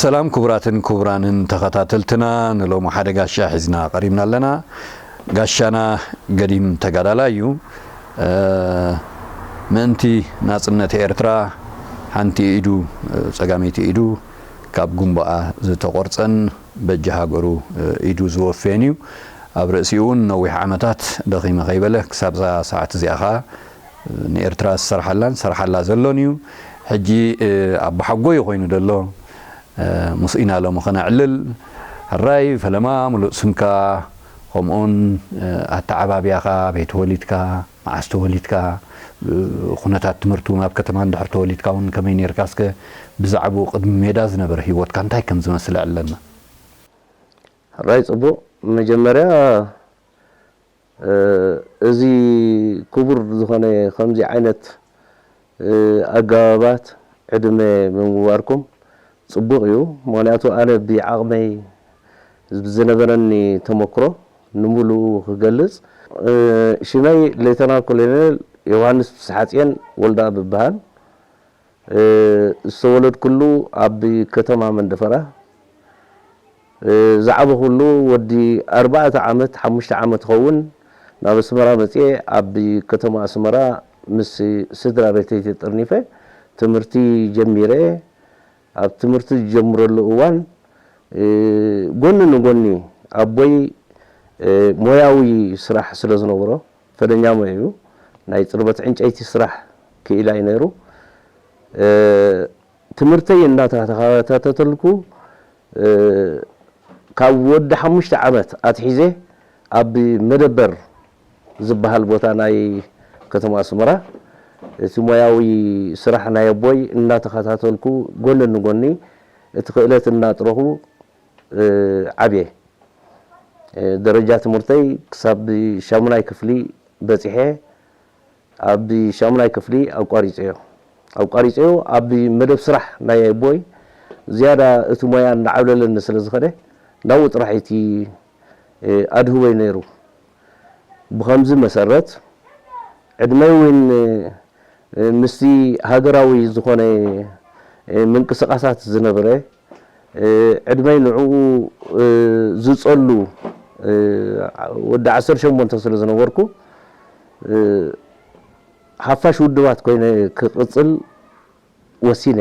ሰላም ክቡራትን ክቡራንን ተኸታተልትና፣ ንሎሚ ሓደ ጋሻ ሒዝና ቀሪብና ኣለና። ጋሻና ገዲም ተጋዳላይ እዩ። እ፣ ምእንቲ ናጽነት ኤርትራ ሓንቲ ኢዱ፣ እ፣ ጸጋመይቲ ኢዱ ካብ ጉንባኣ ዝተቖርጸን በጃ ሃገሩ፣ እ፣ ኢዱ ዝወፈየን እዩ። ኣብ ርእሲኡ እውን ነዊሕ ዓመታት ደኺመ ከይበለ ክሳብ እዛ ሰዓት እዚኣ ኸኣ ንኤርትራ ዝሰርሓላን ዝሰርሓላ ዘሎን እዩ። ሕጂ፣ እ፣ ኣቦሓጎ እዩ ኮይኑ ዘሎ። እ፣ ምስኡ ኢና ሎሚ ከነዕልል። ሕራይ ፈለማ፣ ምሉእ ስምካ፣ ከምኡውን፣ እ፣ ኣተዓባብያኻ፣ ኣበይ ተወሊድካ፣ መዓስ ተወሊድካ፣ እ፣ ኩነታት ትምህርቲ እውን ኣብ ከተማ እንድሕር ተወሊድካ እውን ከመይ ነይርካ፣ እስከ ብዛዕባኡ ቅድሚ ሜዳ ዝነበረ ህይወትካ እንታይ ከም ዝመስል ኣዕልለና። ሕራይ ጽቡቕ። መጀመርያ፣ እ፣ እዚ ክቡር ዝኾነ ከምዚ ዓይነት፣ እ፣ ኣገባባት ዕድመ ምንዋርኩም ጽቡቕ እዩ። ምኽንያቱ ኣነ ብዓቕመይ ዝነበረኒ ተመክሮ ንምሉኡ ክገልጽ፣ እ፣ ሽመይ ሌተናል ኮሎኔል ዮሃንስ ፍስሓጽዮን ወልደኣብ እበሃል። እ፣ ዝተወለድኩሉ ኣብ ከተማ መንደፈራ፣ እ፣ ዝዓበኹሉ ወዲ ኣርባዕተ ዓመት፣ ሓሙሽተ ዓመት ክኸውን ናብ ኣስመራ መጽየ ኣብ ከተማ ኣስመራ ምስ ስድራ ቤተይ ተጠርኒፈ ትምህርቲ ጀሚረ። ኣብ ትምህርቲ ዝጀምረሉ እዋን፣ እ፣ ጎኒ ንጎኒ ኣቦይ፣ እ፣ ሞያዊ ስራሕ ስለ ዝነበሮ፣ ፈደኛ ሞያ እዩ፣ ናይ ጽርበት ዕንጨይቲ ስራሕ ክኢላ እዩ ነይሩ። እ፣ ትምህርተይ እናተኸታተልኩ፣ እ፣ ካብ ወዲ ሓሙሽተ ዓመት ኣትሒዘ ኣብ መደበር ዝበሃል ቦታ ናይ ከተማ ኣስመራ እቲ ሞያዊ ስራሕ ናይ ኣቦይ እናተኸታተልኩ፣ ጎኒ ንጎኒ እቲ ክእለት እናጥረኹ፣ እ፣ ዓብየ። እ፣ ደረጃ ትምህርተይ ክሳብ ሻሙናይ ክፍሊ በጺሐ፣ ኣብ ሻሙናይ ክፍሊ ኣቋሪጸዮ። ኣቋሪጸዮ ኣብ መደብ ስራሕ ናይ ኣቦይ ዝያዳ እቲ ሞያ እናዓብለለኒ ስለ ዝኸደ፣ ናብኡ ጥራሕ እቲ፣ እ፣ ኣድህቦይ ነይሩ። ብኸምዚ መሰረት፣ ዕድመይ እውን፣ እ፣ ምስቲ ሃገራዊ ዝኾነ፣ እ፣ ምንቅስቓሳት ዝነበረ፣ እ፣ ዕድመይ ንዕኡ፣ እ፣ ዝጸሉ፣ እ፣ ወዲ ዓሰርተ ሸሞንተ ስለ ዝነበርኩ፣ እ፣ ሓፋሽ ውድባት ኮይነ ክቕጽል ወሲነ።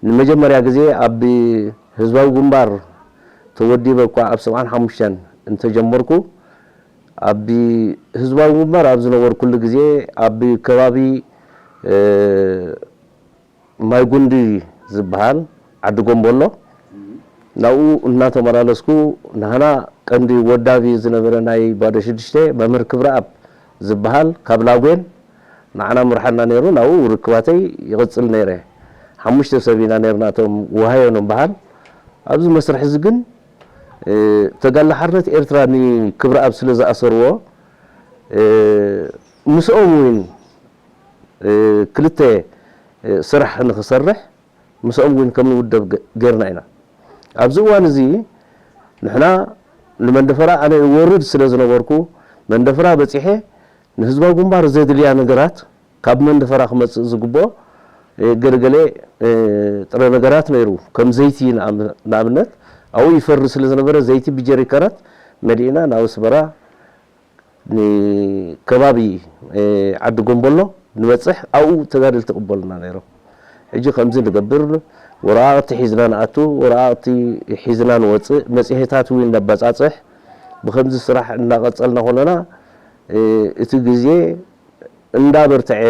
ንመጀመርያ ግዜ ኣብ ህዝባዊ ግንባር ተወዲበ እኳ ኣብ ሰብዓን ሓሙሽተን እንተጀመርኩ፣ ኣብ ህዝባዊ ግንባር ኣብ ዝነበርኩሉ ግዜ፣ ኣብ ከባቢ፣ እ፣ ማይ ጉንዲ ዝበሃል ዓዲ ጎምቦሎ፣ ናብኡ እናተመላለስኩ፣ ናህና ቀንዲ ወዳቢ ዝነበረ ናይ ባዶ ሽዱሽተ መምህር ክብረኣብ ዝበሃል ካብ ላጉን ንዓና ምርሓና ነይሩ። ናብኡ ርክባተይ ይቕጽል ነይረ። ሓሙሽተ ሰብ ኢና ነይርና እቶም ወሃዮ ንበሃል። ኣብዚ መስርሕ እዚ ግን፣ እ፣ ተጋድሎ ሓርነት ኤርትራ ንክብረኣብ ስለ ዝኣሰርዎ፣ እ፣ ምስኦም እውን፣ እ፣ ክልተ፣ እ፣ ስራሕ ንክሰርሕ ምስኦም እውን ከም ንውደብ ገ-፣ ጌርና ኢና። ኣብዚ እዋን እዚ ንሕና ንመንደፈራ ኣነ እወርድ ስለ ዝነበርኩ፣ መንደፈራ በጺሐ ንህዝባዊ ግንባር ዘድልያ ነገራት ካብ መንደፈራ ክመጽእ ዝግብኦ፣ እ፣ ገለገለ፣ እ፣ ጥረ ነገራት ነይሩ። ከም ዘይቲ ንኣም-፣ ንኣብነት ኣብኡ ይፈሪ ስለ ዝነበረ ዘይቲ ብጀሪካናት መሊእና ናብ ኣስመራ ንከባቢ፣ እ፣ ዓዲ ጎምቦሎ ንበጽሕ ኣብኡ ተጋደልቲ ይቕበሉና ነይሮም። ሕጂ ከምዚ ንገብር፣ ወረቓቕቲ ሒዝና ንኣቱ፣ ወረቓቕቲ ሒዝና ንወጽእ፣ መጽሔታት እውን ነባጻጽሕ። ብኸምዚ ስራሕ እናቐጸልና ከለና፣ እ፣ እቲ ግዜ እንዳበርትዐ፣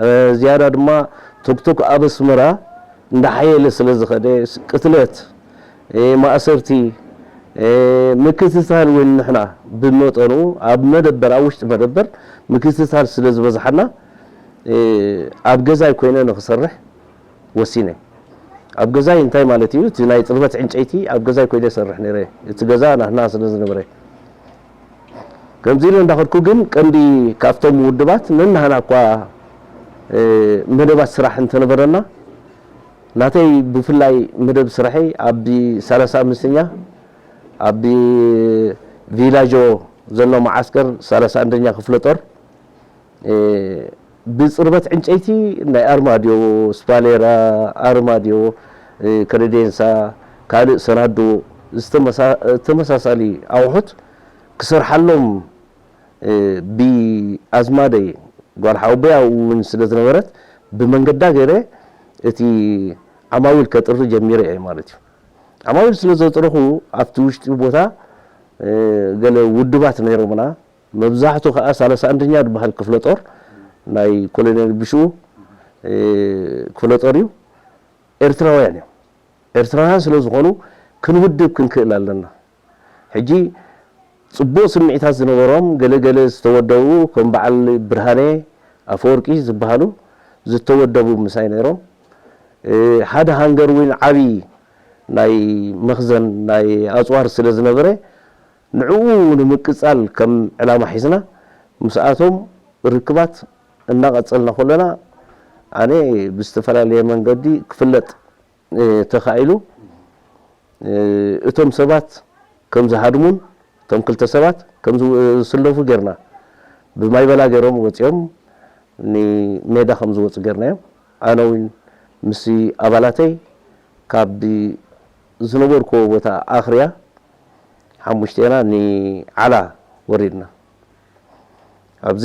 እ፣ ዝያዳ ድማ ቶክቶክ ኣብ ኣስመራ እንዳሓየለ ስለ ዝኸደ፣ ስ-፣ ቅትለት፣ እ፣ ማእሰርቲ፣ እ፣ ምክትታል እውን ንሕና ብመጠኑ ኣብ መደበር፣ ኣብ ውሽጢ መደበር ምክትታል ስለ ዝበዝሓና፣ እ፣ ኣብ ገዛይ ኮይነ ንኽሰርሕ ወሲነ። ኣብ ገዛይ እንታይ ማለት እዩ? እቲ ናይ ጽርበት ዕንጨይቲ ኣብ ገዛይ ኮይነ ይሰርሕ ነይረ። እቲ ገዛ ናህና ስለ ዝነበረ። ከምዚ ኢለ እንዳኸድኩ ግን ቀንዲ ካብቶም ውድባት ነናህና እኳ፣ እ፣ መደባት ስራሕ እንተነበረና፣ ናተይ ብፍላይ መደብ ስራሐይ ኣብ ሰላሳ ኣምስተኛ ኣብ ቪላጆ ዘሎ መዓስከር ሰላሳ ኣንደኛ ክፍለ ጦር፣ እ፣ ብጽርበት ዕንጨይቲ ናይ ኣርማድዮ፣ ስፓሌራ፣ ኣርማድዮ፣ ክሬዴንሳ፣ ካልእ ሰናዶ፣ ዝተመሳሳሊ ኣቑሑት ክሰርሓሎም ብኣዝማደይ ጓል ሓወቦይ ኣብኡ እውን ስለ ዝነበረት ብመንገዳ ገይረ እቲ ዓማዊል ከጥሪ ጀሚረ እየ ማለት እዩ። ዓማዊል ስለ ዘጥረኹ ኣብቲ ውሽጢ ቦታ ገለ ውድባት ነይሮምና። መብዛሕቱ ከዓ ሳላሳ ኣንደኛ ዝበሃል ክፍለ ጦር ናይ ኮሎኔል ብሽኡ ክፍለ ጦር እዩ። ኤርትራውያን እዮም። ኤርትራውያን ስለ ዝኾኑ ክንውድብ ክንክእል ኣለና። ሕጂ ጽቡቕ ስምዒታት ዝነበሮም ገለ ገለ ዝተወደቡ ከም በዓል ብርሃነ ኣፈወርቂ ዝበሃሉ ዝተወደቡ ምሳይ ነይሮም። ሓደ ሃንገር እውን ዓቢ ናይ መኽዘን ናይ ኣጽዋር ስለ ዝነበረ ንዕኡ ንምቅጻል ከም ዕላማ ሒዝና ምስኣቶም ርክባት እናቐጸልና ከለና ኣነ ብዝተፈላለየ መንገዲ ክፍለጥ ተኻኢሉ እቶም ሰባት ከም ዝሃድሙን እቶም ክልተ ሰባት ከም ዝስለፉ ጌርና ብማይበላ ገይሮም ወፂኦም ንሜዳ ከም ዝወፁ ጌርናዮም። ኣነ እውን ምስ ኣባላተይ ካብ ዝነበርኩዎ ቦታ ኣኽርያ ሓሙሽቴና ንዓላ ወሪድና። ኣብዚ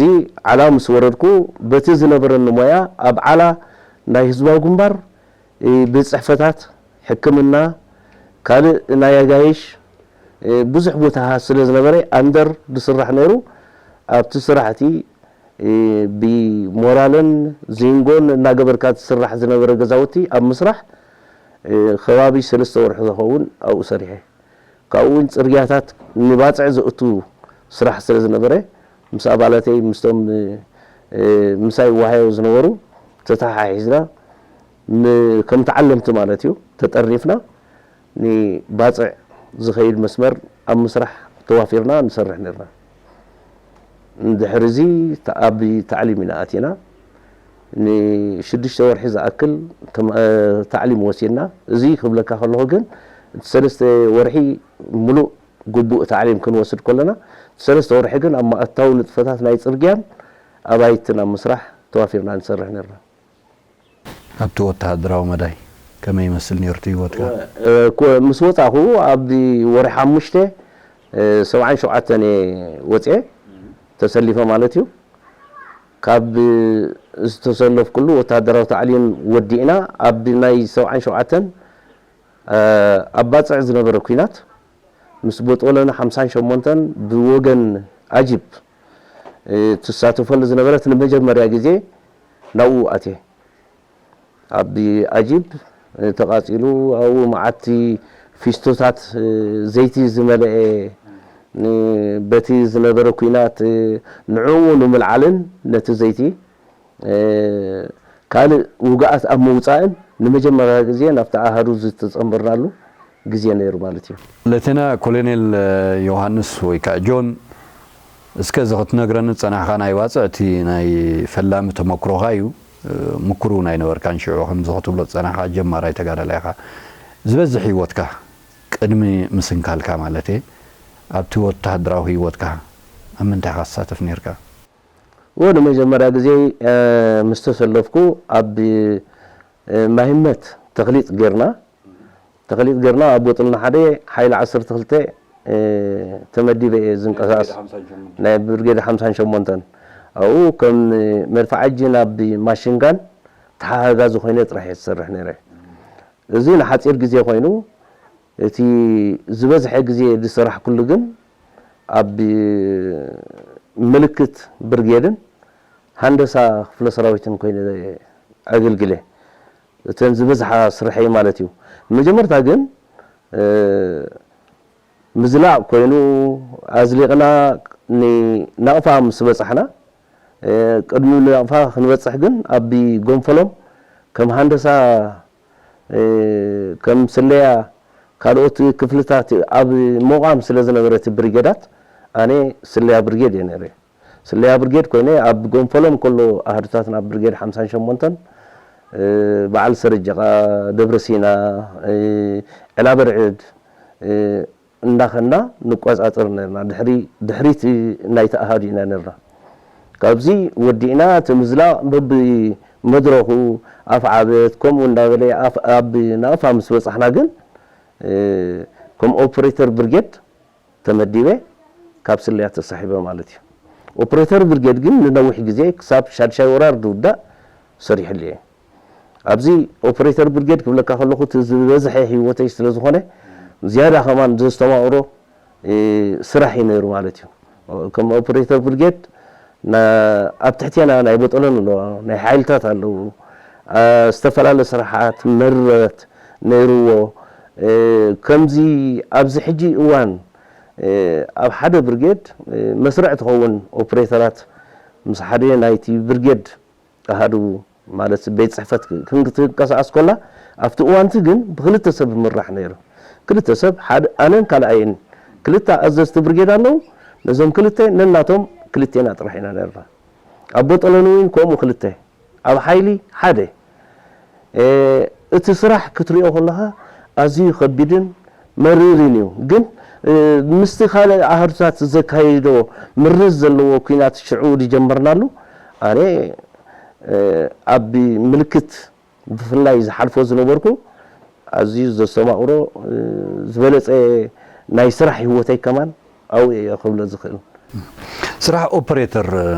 ዓላ ምስ ወረድኩ በቲ ዝነበረኒ ሞያ ኣብ ዓላ ናይ ህዝባዊ ግንባር ቤት ፅሕፈታት፣ ሕክምና፣ ካልእ ናይ ኣጋይሽ ብዙሕ ቦታ ስለ ዝነበረ ኣንደር ዝስራሕ ነይሩ። ኣብቲ ስራሕቲ ብሞራልን ዚንጎን እናገበርካ ዝስራሕ ዝነበረ ገዛውቲ ኣብ ምስራሕ ከባቢ ሰለስተ ወርሒ ዝኸውን ኣብኡ ሰሪሐ። ካብኡ እውን ፅርግያታት ንባፅዕ ዘእቱ ስራሕ ስለ ዝነበረ ምስ ኣባላተይ ምስቶም ምሳይ ዋሃዮ ዝነበሩ ተተሓሒዝና ከም ተዓለምቲ ማለት እዩ ተጠርኒፍና ንባፅዕ ዝኸይድ መስመር ኣብ ምስራሕ ተዋፊርና ንሰርሕ ነርና። እንድሕር እዚ ኣብ ታዕሊም ኢና ኣቲና። ንሽዱሽተ ወርሒ ዝኣክል ታዕሊም ወሲድና። እዚ ክብለካ ከለኹ ግን እቲ ሰለስተ ወርሒ ሙሉእ ግቡእ ታዕሊም ክንወስድ ከለና፣ እቲ ሰለስተ ወርሒ ግን ኣብ መኣታዊ ንጥፈታት ናይ ጽርግያን ኣባይትን ኣብ ምስራሕ ተዋፊርና ንሰርሕ ነርና። ኣብቲ ወተሃደራዊ መዳይ ከመይ ይመስል ነይሩ እቲ ህይወትካ? ምስ ወጻኹ ኣብ ወርሒ ሓሙሽተ ሰብዓን ሸውዓተን እየ ወጽኤ ተሰሊፈ ማለት እዩ። ካብ ዝተሰለፍኩሉ ወተሃደራዊ ታዕሊም ወዲእና ኣብ ናይ ሰብዓን ሸውዓተን ኣብ ባጽዕ ዝነበረ ኲናት ምስ ቦጦሎኒ ሓምሳን ሸሞንተን ብወገን ኣጂፕ ትሳተፈሉ ዝነበረት ንመጀመርያ ግዜ ናብኡ ኣትየ። ኣብ ኣጂፕ ተቓጺሉ ኣብኡ መዓት ፊስቶታት ዘይቲ ዝመልአ በቲ ዝነበረ ኲናት ንዕኡ ንምልዓልን ነቲ ዘይቲ ካልእ ውግኣት ኣብ ምውፃእን ንመጀመርያ ግዜ ናብቲ ኣሃዱ ዝተፀንበርናሉ ግዜ ነይሩ ማለት እዩ። ሌተና ኮሎኔል ዮሃንስ ወይ ከዓ ጆን፣ እስከ እዚ ክትነግረኒ ዝፀናሕካ ናይ ባፅዕ እቲ ናይ ፈላሚ ተመክሮኻ እዩ። ምኩር እውን ኣይነበርካን ሽዑ ከምዚ ክትብሎ ዝፀናሕካ ጀማራይ ተጋዳላይ ኢኻ። ዝበዝሕ ህይወትካ ቅድሚ ምስንካልካ ማለት እየ ኣብቲ ወተሃደራዊ ህይወትካ ኣብ ምንታይ ኢኻ ትሳተፍ ነይርካ? እወ ንመጀመርያ ግዜ ምስ ተሰለፍኩ ኣብ ማሂመት ተኽሊጥ ጌርና ተኽሊጥ ጌርና ኣብ ቦጥልና ሓደ ሓይሊ ዓሰርተ ክልተ ተመዲበ እየ ዝንቀሳቐስ ናይ ብርጌድ ሓምሳን ሸሞንተን ኣብኡ ከም መድፍዓጂ ናብ ማሽንጋን ተሓጋጋዚ ኮይነ ጥራሕ እየ ዝሰርሕ ነይረ። እዚ ንሓፂር ግዜ ኮይኑ እቲ ዝበዝሐ ግዜ ዝሰራሕኩሉ ግን ኣብ ምልክት ብርጌድን ሃንደሳ ክፍለ ሰራዊትን ኮይነ ኣገልግለ። እተን ዝበዝሓ ስርሐይ ማለት እዩ። መጀመርታ ግን ምዝላቕ ኮይኑ ኣዝሊቕና ንናቕፋ ምስ በጻሕና ቅድሚ ናቕፋ ክንበጽሕ ግን ኣብ ጎንፈሎም ከም ሃንደሳ ከም ስለያ ካልኦት ክፍልታት ኣብ ምቋም ስለ ዝነበረ እቲ ብሪጌዳት ኣነ ስለያ ብርጌድ እየ ነይረ። ስለያ ብርጌድ ኮይነ ኣብ ጎንፈሎም ከሎ ኣህዱታት ናብ ብርጌድ ሓምሳን ሸሞንተን በዓል ሰረጀቓ፣ ደብረ ሲና፣ ዕላበርዕድ እንዳኸና ንቆጻጸር ነርና። ድሕሪ ድሕሪት ናይቲ ኣሃዱ ኢና ነርና። ካብዚ ወዲእና እቲ ምዝላቕ በቢ መድረኹ ኣፍ ዓበት ከምኡ እንዳበለ ኣፍ ኣብ ናቕፋ ምስ በጻሕና ግን፣ እ፣ ከም ኦፕሬተር ብርጌድ ተመዲበ ካብ ስለያ ተሳሒበ ማለት እዩ። ኦፕሬተር ብርጌድ ግን ንነዊሕ ግዜ ክሳብ ሻድሻይ ወራር ዝውዳእ ሰሪሕሉ እየ። ኣብዚ ኦፕሬተር ብርጌድ ክብለካ ከለኹ እቲ ዝበዝሐ ህይወተይ ስለ ዝኾነ ዝያዳ ከማን ዘስተማቕሮ፣ እ፣ ስራሕ እዩ ነይሩ ማለት እዩ። ከም ኦፕሬተር ብርጌድ ና-፣ ኣብ ትሕቴና ናይ ቦጠሎን ኣለዎ፣ ናይ ሓይልታት ኣለዉ። አ፣ ዝተፈላለየ ስራሓት መርረት ነይርዎ። እ፣ ከምዚ ኣብዚ ሕጂ እዋን፣ እ፣ ኣብ ሓደ ብርጌድ፣ እ፣ መስርዕ ትኸውን ኦፕሬተራት ምስ ሓደ ናይቲ ብርጌድ ኣሃዱ ማለት ቤት ጽሕፈት ክ-፣ ክንቀሳቐስ ከላ ኣብቲ እዋንቲ ግን ብክልተ ሰብ ይምራሕ ነይሩ። ክልተ ሰብ፣ ሓደ ኣነን ካልኣይን፣ ክልተ ኣዘዝቲ ብርጌድ ኣለዉ። ነዞም ክልተ ነናቶም ክልቴና ጥራሕ ኢና ነርና። ኣብ ቦጠሎን እውን ከምኡ ክልተ፣ ኣብ ሓይሊ ሓደ። እ፣ እቲ ስራሕ ክትሪኦ ከለኻ ኣዝዩ ከቢድን መሪርን እዩ። ግን፣ እ፣ ምስቲ ካልእ ኣሃዱታት ዘካየዶ ምርዝ ዘለዎ ኲናት ሽዑ ዝጀመርናሉ፣ ኣነ፣ እ፣ ኣብ ምልክት ብፍላይ ዝሓልፎ ዝነበርኩ ኣዝዩ ዘስተማቕሮ፣ እ፣ ዝበለጸ ናይ ስራሕ ህይወተይ ከማን ኣብኡ እየ ክብሎ ዝኽእል። ስራሕ ኦፐሬተር፣ እ፣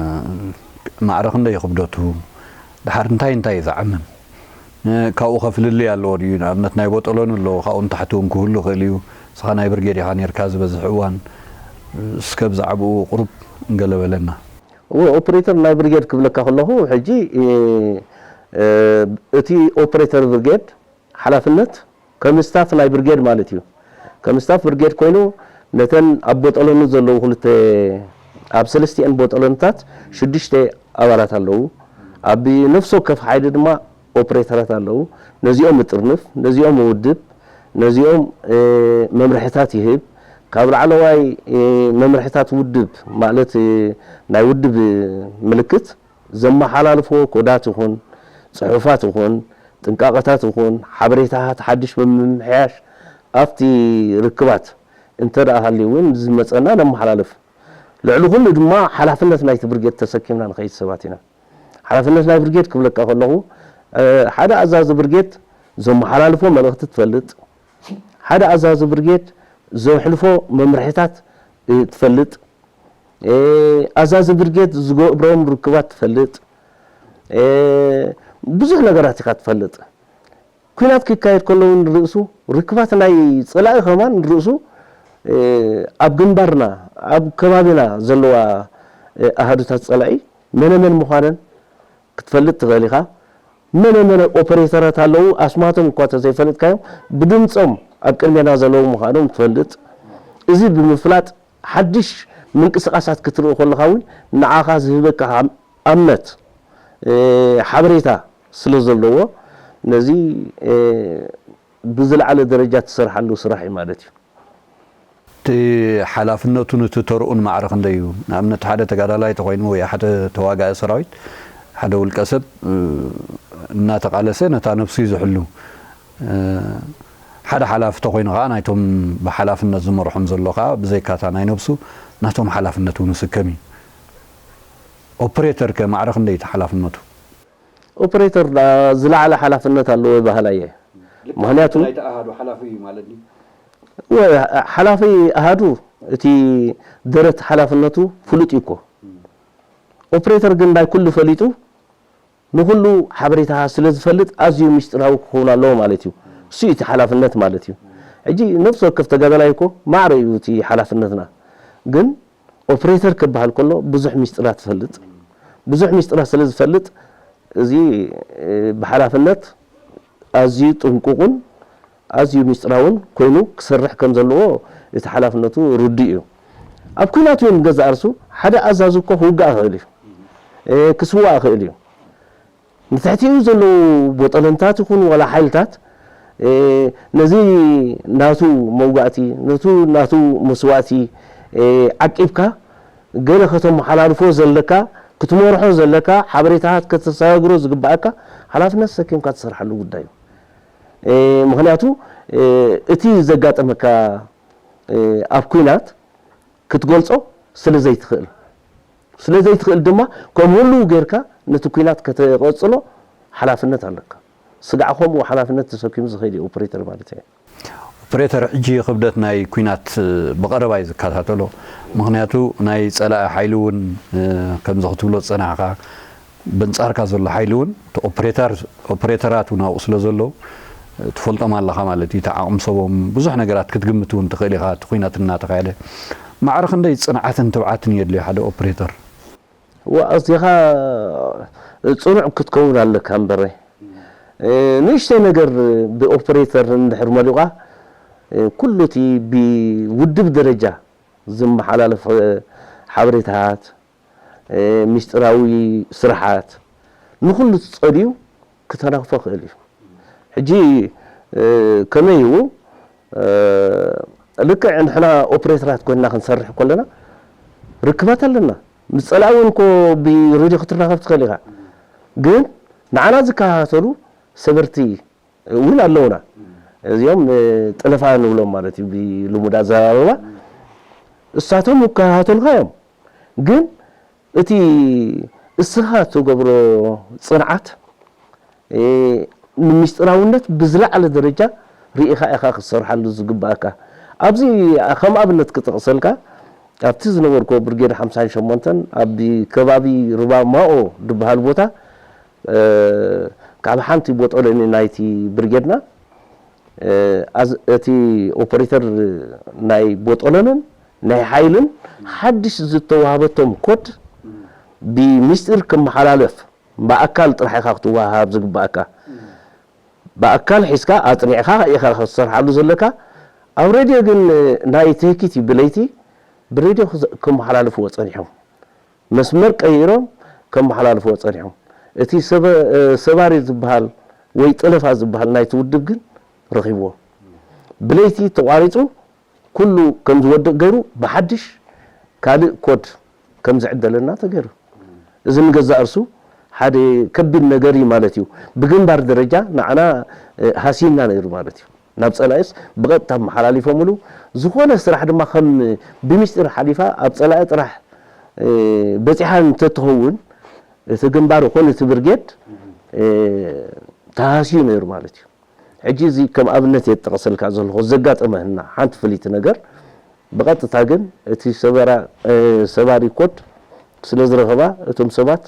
ማዕረ ክንደይ እዩ ክብደቱ? ድሓር እንታይ እንታይ እዩ ዝዓምም? እ፣ ካብኡ ከፍልልይ ኣለዎ ድዩ? ንኣብነት ናይ ቦጠሎን ኣለዎ፣ ካብኡ ንታሕቲ እውን ክህሉ ይኽእል እዩ። ንስኻ ናይ ብርጌድ ኢኻ ነይርካ ዝበዝሕ እዋን። እስከ ብዛዕባኡ ቁሩብ ገለ በለና። እወ፣ ኦፕሬተር ናይ ብርጌድ ክብለካ ከለኹ፣ ሕጂ፣ እ፣ እ፣ እቲ ኦፕሬተር ብርጌድ ሓላፍነት ከም ስታፍ ናይ ብርጌድ ማለት እዩ። ከም ስታፍ ብርጌድ ኮይኑ፣ ነተን ኣብ ቦጠሎኒ ዘለዉ ክልተ፣ ኣብ ሰለስቲኤን ቦጠሎንታት ሽዱሽተ ኣባላት ኣለዉ። ኣብ ነፍሲ ወከፍ ሓይሊ ድማ ኦፕሬተራት ኣለዉ። ነዚኦም እጥርንፍ፣ ነዚኦም እውድብ፣ ነዚኦም፣ እ፣ መምርሕታት ይህብ። ካብ ላዕለዋይ፣ እ፣ መምርሕታት ውድብ ማለት፣ እ፣ ናይ ውድብ ምልክት ዘመሓላልፎ ኮዳት ይኹን፣ ጽሑፋት ይኹን፣ ጥንቃቐታት ይኹን፣ ሓበሬታታት ሓድሽ ብምምሕያሽ ኣብቲ ርክባት እንተ ደኣ ሃልዩ እውን ዝመጸና ነመሓላልፍ። ልዕሊ ኩሉ ድማ ሓላፍነት ናይቲ ብርጌድ ተሰኪምና ንኸይድ ሰባት ኢና። ሓላፍነት ናይ ብርጌድ ክብለካ ከለኹ፣ እ፣ ሓደ ኣዛዚ ብርጌድ ዘመሓላልፎ መልእኽቲ ትፈልጥ፣ ሓደ ኣዛዚ ብርጌድ ዘሕልፎ መምርሒታት፣ እ፣ ትፈልጥ፣ እ፣ ኣዛዚ ብርጌድ ዝገብሮም ርክባት ትፈልጥ፣ እ፣ ብዙሕ ነገራት ኢኻ ትፈልጥ። ኲናት ክካየድ ከሎ እውን ርእሱ ርክባት ናይ ጸላኢ ከማን ርእሱ፣ እ፣ ኣብ ግንባርና፣ ኣብ ከባቢና ዘለዋ፣ እ፣ ኣሃዱታት ጸላኢ መነ መን ምዃነን ክትፈልጥ ትኽእል ኢኻ። መነ መነ ኦፐሬተራት ኣለዉ፣ ኣስማቶም እኳ ተዘይፈለጥካዮም፣ ብድምጾም ኣብ ቅድሜና ዘለዉ ምዃኖም ትፈልጥ። እዚ ብምፍላጥ ሓድሽ ምንቅስቓሳት ክትርኢ ከለኻ እውን ንዓኻ ዝህበካ ሃም-፣ ኣምነት፣ እ፣ ሓበሬታ ስለ ዘለዎ፣ ነዚ፣ እ፣ ብዝለዓለ ደረጃ ትሰርሓሉ ስራሕ እዩ ማለት እዩ። እቲ ሓላፍነቱን እቲ ተርኡን ማዕረ ክንደይ እዩ? ንኣብነት ሓደ ተጋዳላይ ተኾይኑ ወይ ሓደ ተዋጋኢ ሰራዊት፣ ሓደ ውልቀ ሰብ፣ እ፣ እናተቓለሰ ነታ ነብሱ እዩ ዝሕሉ። እ፣ ሓደ ሓላፊ ተኾይኑ ከዓ ናይቶም ብሓላፍነት ዝመርሖም ዘሎ ከዓ ብዘይካታ ናይ ነብሱ ናቶም ሓላፍነት እውን ይስከም እዩ። ኦፕሬተር ከ ማዕረ ክንደይ እቲ ሓላፍነቱ? ኦፕሬተር ዳ-፣ ዝለዓለ ሓላፍነት ኣለዎ ይበሃል ኣየ። ልክዕ ምኽንያቱ ናይቲ ኣሃዱ ሓላፊ እዩ ማለት ድዩ? ወ-፣ ሓላፊ ኣሃዱ እቲ ደረት ሓላፍነቱ ፍሉጥ እዩ እኮ። ኦፕሬተር ግን ናይ ኩሉ ፈሊጡ ንኹሉ ሓበሬታ ስለ ዝፈልጥ ኣዝዩ ምስጢራዊ ክኸውን ኣለዎ ማለት እዩ። እሱ እዩ እቲ ሓላፍነት ማለት እዩ። ሕጂ ነፍሲ ወከፍ ተጋዳላይ እኮ ማዕረ እዩ እቲ ሓላፍነትና። ግን ኦፕሬተር ክበሃል ከሎ ብዙሕ ምስጢራት ትፈልጥ። ብዙሕ ምስጢራት ስለ ዝፈልጥ እዚ፣ እ፣ ብሓላፍነት ኣዝዩ ጥንቁቕን ኣዝዩ ምስጢራውን ኮይኑ ክሰርሕ ከም ዘለዎ እቲ ሓላፍነቱ ርዱእ እዩ። ኣብ ኲናት እውን ገዛእ ርእሱ ሓደ ኣዛዚ እኮ ክውጋእ ይኽእል እዩ። እ፣ ክስዋእ ይኽእል እዩ። ንትሕቲኡ ዘለዉ ቦጠለንታት ይኹን ዋላ ሓይልታት፣ እ፣ ነዚ ናቱ መውጋእቲ፣ ነቱ ናቱ መስዋእቲ፣ እ፣ ዓቂብካ ገለ ከተመሓላልፎ ዘለካ፣ ክትመርሖ ዘለካ፣ ሓበሬታታት ከተሰጋግሮ ዝግብኣካ ሓላፍነት ተሰኪምካ ትሰርሓሉ ጉዳይ እዩ። እ፣ ምኽንያቱ፣ እ፣ እቲ ዘጋጠመካ፣ እ፣ ኣብ ኲናት ክትገልጾ ስለ ዘይትኽእል፣ ስለ ዘይትኽእል ድማ ከም ህልው ጌርካ ነቲ ኲናት ከተቐጽሎ ሓላፍነት ኣለካ። ስጋዕ ከምኡ ሓላፍነት ተሰኪሙ ዝኸይድ እዩ ኦፕሬተር ማለት እዩ። ኦፕሬተር ሕጂ ክብደት ናይ ኲናት ብቐረባ እዩ ዝከታተሎ። ምኽንያቱ ናይ ጸላኢ ሓይሊ እውን ከምዚ ክትብሎ ዝጸናሕካ በንጻርካ ዘሎ ሓይሊ እውን ኦፕሬተራት እውን ኣብኡ ስለ ዘለዉ ትፈልጦም ኣለኻ ማለት እዩ። እቲ ዓቕሚ ሰቦም ብዙሕ ነገራት ክትግምት እውን ትኽእል ኢኻ። እቲ ኲናት እናተኻየደ ማዕረ ክንደይ ጽንዓትን ትብዓትን የድልዮ ሓደ ኦፕሬተር? ኣዚኻ ጽኑዕ ክትከውን ኣለካ እምበረ ንእሽተይ ነገር ብኦፕሬተር እንድሕር መሊቋ ኩሉ እቲ ብውድብ ደረጃ ዝመሓላለፍ ሓበሬታት፣ ሚስጥራዊ ስራሓት ንኹሉ ጸልዩ ክተናኽፎ ክእል እዩ። ሕጂ ከመይ እዩ ልክዕ ንሕና ኦፕሬተራት ኮይንና ክንሰርሕ ከለና ርክባት ኣለና። ምስ ጸላኢ እውን እኮ ብሬድዮ ክትራኸብ ትኽእል ኢኻ። ግን ንዓና ዝከታተሉ ሰበርቲ እውን ኣለውና። እዚኦም ጠለፋ ንብሎም ማለት እዩ ብልሙድ ኣዘራርባ። እሳቶም ይከታተሉኻ እዮም። ግን እቲ እስኻ ትገብሮ ጽንዓት ንምስጢራውነት ብዝለዓለ ደረጃ ርኢኻ ኢኻ ክትሰርሓሉ ዝግባእካ። ኣብዚ ከም ኣብነት ክጠቕሰልካ ኣብቲ ዝነበርኩ ብርጌድ ሓምሳን ሸሞንተን ኣብ ከባቢ ርባ ማኦ ዝበሃል ቦታ ካብ ሓንቲ ቦጦሎኒ ናይቲ ብርጌድና እቲ ኦፐሬተር ናይ ቦጦሎንን ናይ ሓይልን ሓድሽ ዝተዋሃበቶም ኮድ ብሚስጢር ክመሓላለፍ ብኣካል ጥራሕ ኢኻ ክትወሃሃብ ዝግባእካ። ብኣካል ሒዝካ ኣጽኒዕካ ኢኻ ክትሰርሓሉ ዘለካ። ኣብ ሬድዮ ግን ናይ ትህኪት እዩ ብለይቲ ብሬድዮ ክመሓላልፍዎ ጸኒሖም። መስመር ቀይሮም ከመሓላልፍዎ ጸኒሖም። እቲ ሰባሪ ዝበሃል ወይ ጠለፋ ዝበሃል ናይቲ ውድብ ግን ረኺብዎ። ብለይቲ ተቋሪጹ ኩሉ ከም ዝወድቕ ገይሩ ብሓድሽ ካልእ ኮድ ከም ዝዕደለና ተገይሩ። እዚ ንገዛእ ርሱ ሓደ ከቢድ ነገር እዩ ማለት እዩ። ብግንባር ደረጃ ንዓና ሃሲና ነይሩ ማለት እዩ። ናብ ጸላኢስ ብቐጥታ መሓላሊፎምሉ። ዝኾነ ስራሕ ድማ ከም ብሚስጢር ሓሊፋ ኣብ ጸላኢ ጥራሕ በጺሓ እንተትኸውን እቲ ግንባር ይኹን እቲ ብርጌድ ተሃስዩ ነይሩ ማለት እዩ። ሕጂ እዚ ከም ኣብነት እየ ዝጠቕሰልካ ዘለኹ ዘጋጠመህና ሓንቲ ፍልይቲ ነገር። ብቐጥታ ግን እቲ ሰበራ ሰባሪ ኮድ ስለ ዝረኸባ እቶም ሰባት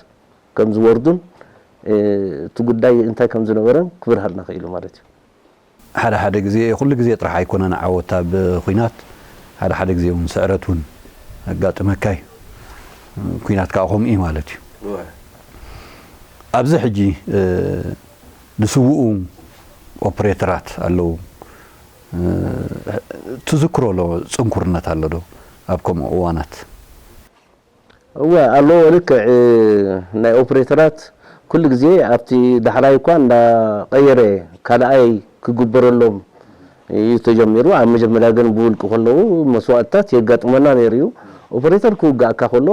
ከም ዝወርዱን እቲ ጉዳይ እንታይ ከም ዝነበረን ክብርሃልና ክኢሉ ማለት እዩ። ሓደ ሓደ ግዜ ኩሉ ግዜ ጥራሕ ኣይኮነን ዓወት ኣብ ኲናት፣ ሓደ ሓደ ግዜ እውን ስዕረት እውን ኣጋጥመካ እዩ። ኲናት ከዓ ከምኡ እዩ ማለት እዩ። ኣብዚ ሕጂ ዝስውኡ ኦፕሬተራት ኣለዉ። ትዝክሮ ኣሎ ፅንኩርነት ኣሎ ዶ ኣብ ከምኡ እዋናት? እወ ኣለዎ። ልክዕ ናይ ኦፕሬተራት ኩሉ ግዜ ኣብቲ ዳሕራይ እኳ እንዳቀየረ ካልኣይ ክግበረሎም እዩ ተጀሚሩ። ኣብ መጀመርያ ግን ብውልቂ ከለዉ መስዋእትታት የጋጥመና ነይሩ እዩ። ኦፕሬተር ክውጋእካ ከሎ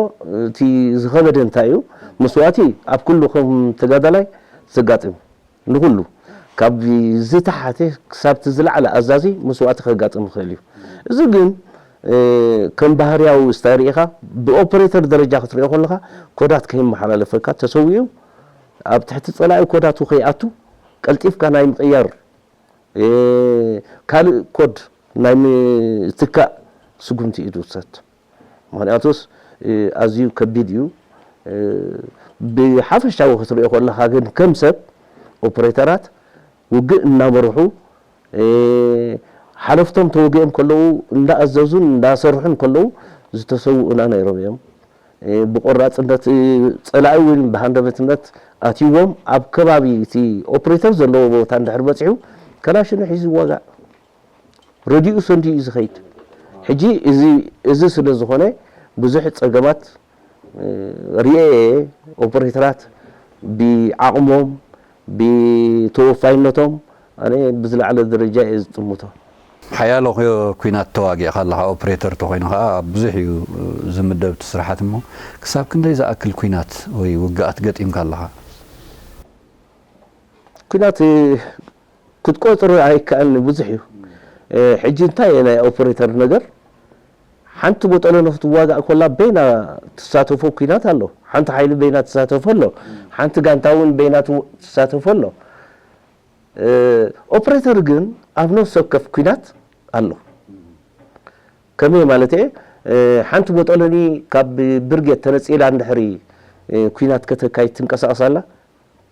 እቲ ዝኸበደ እንታይ እዩ? መስዋእቲ ኣብ ኩሉ ከም ተጋዳላይ ዘጋጥም ንኹሉ ካብ ዝተሓተ ክሳብ እቲ ዝለዓለ ኣዛዚ መስዋእቲ ከጋጥም ይኽእል እዩ። እዚ ግን ከም ባህርያዊ ስታይ ርኢኻ ብኦፕሬተር ደረጃ ክትሪኦ ከለኻ ኮዳት ከይመሓላለፈካ ተሰዊኡ ኣብ ትሕቲ ጸላኢ ኮዳቱ ከይኣቱ ቀልጢፍካ ናይ ምቕያር ካልእ ኮድ ናይ ምትካእ ስጉምቲ እዩ ዝውሰድ። ምኽንያቱስ ኣዝዩ ከቢድ እዩ። ብሓፈሻዊ ክትሪኦ ከለኻ ግን ከም ሰብ ኦፕሬተራት ውግእ እናመርሑ ሓለፍቶም ተወጊኦም ከለዉ እንዳኣዘዙን እንዳሰርሑን ከለዉ ዝተሰውኡና ነይሮም እዮም። ብቆራፅነት ፀላኢ እውን ብሃንደበትነት ኣትይዎም ኣብ ከባቢ እቲ ኦፕሬተር ዘለዎ ቦታ እንድሕር በፂሑ ከላሽኑ ሒዙ ይዋጋእ። ረዲኡ ሰንድዩ እዩ ዝኸይድ። ሕጂ እዚ እዚ ስለ ዝኾነ ብዙሕ ፀገማት ርኤ እየ። ኦፕሬተራት ብዓቕሞም ብተወፋይነቶም ኣነ ብዝለዓለ ደረጃ እየ ዝጥምቶ። ሓያሎ ኲናት ተዋጊእካ ኣለኻ፣ ኦፕሬተር ተኾይኑ ከዓ ኣብ ብዙሕ እዩ ዝምደብ እቲ ስራሓት። እሞ ክሳብ ክንደይ ዝኣክል ኲናት ወይ ውግኣት ገጢምካ ኣለኻ? ኲናት ክትቆፅሮ ኣይከኣልን ብዙሕ እዩ። ሕጂ እንታይ ናይ ኦፕሬተር ነገር ሓንቲ ቦጠሎ ንክትዋጋእ ኮላ በይና ትሳተፎ ኲናት ኣሎ። ሓንቲ ሓይሊ በይና ትሳተፎ ኣሎ። ሓንቲ ጋንታ እውን በይናቱ ትሳተፎ ኣሎ። ኦፕሬተር ግን ኣብ ነፍሲ ወከፍ ኲናት ኣሎ። ከመይ ማለት እየ? ሓንቲ ቦጦሎኒ ካብ ብርጌድ ተነጺላ እንድሕሪ ኲናት ከተካይድ ትንቀሳቐስ ኣላ፣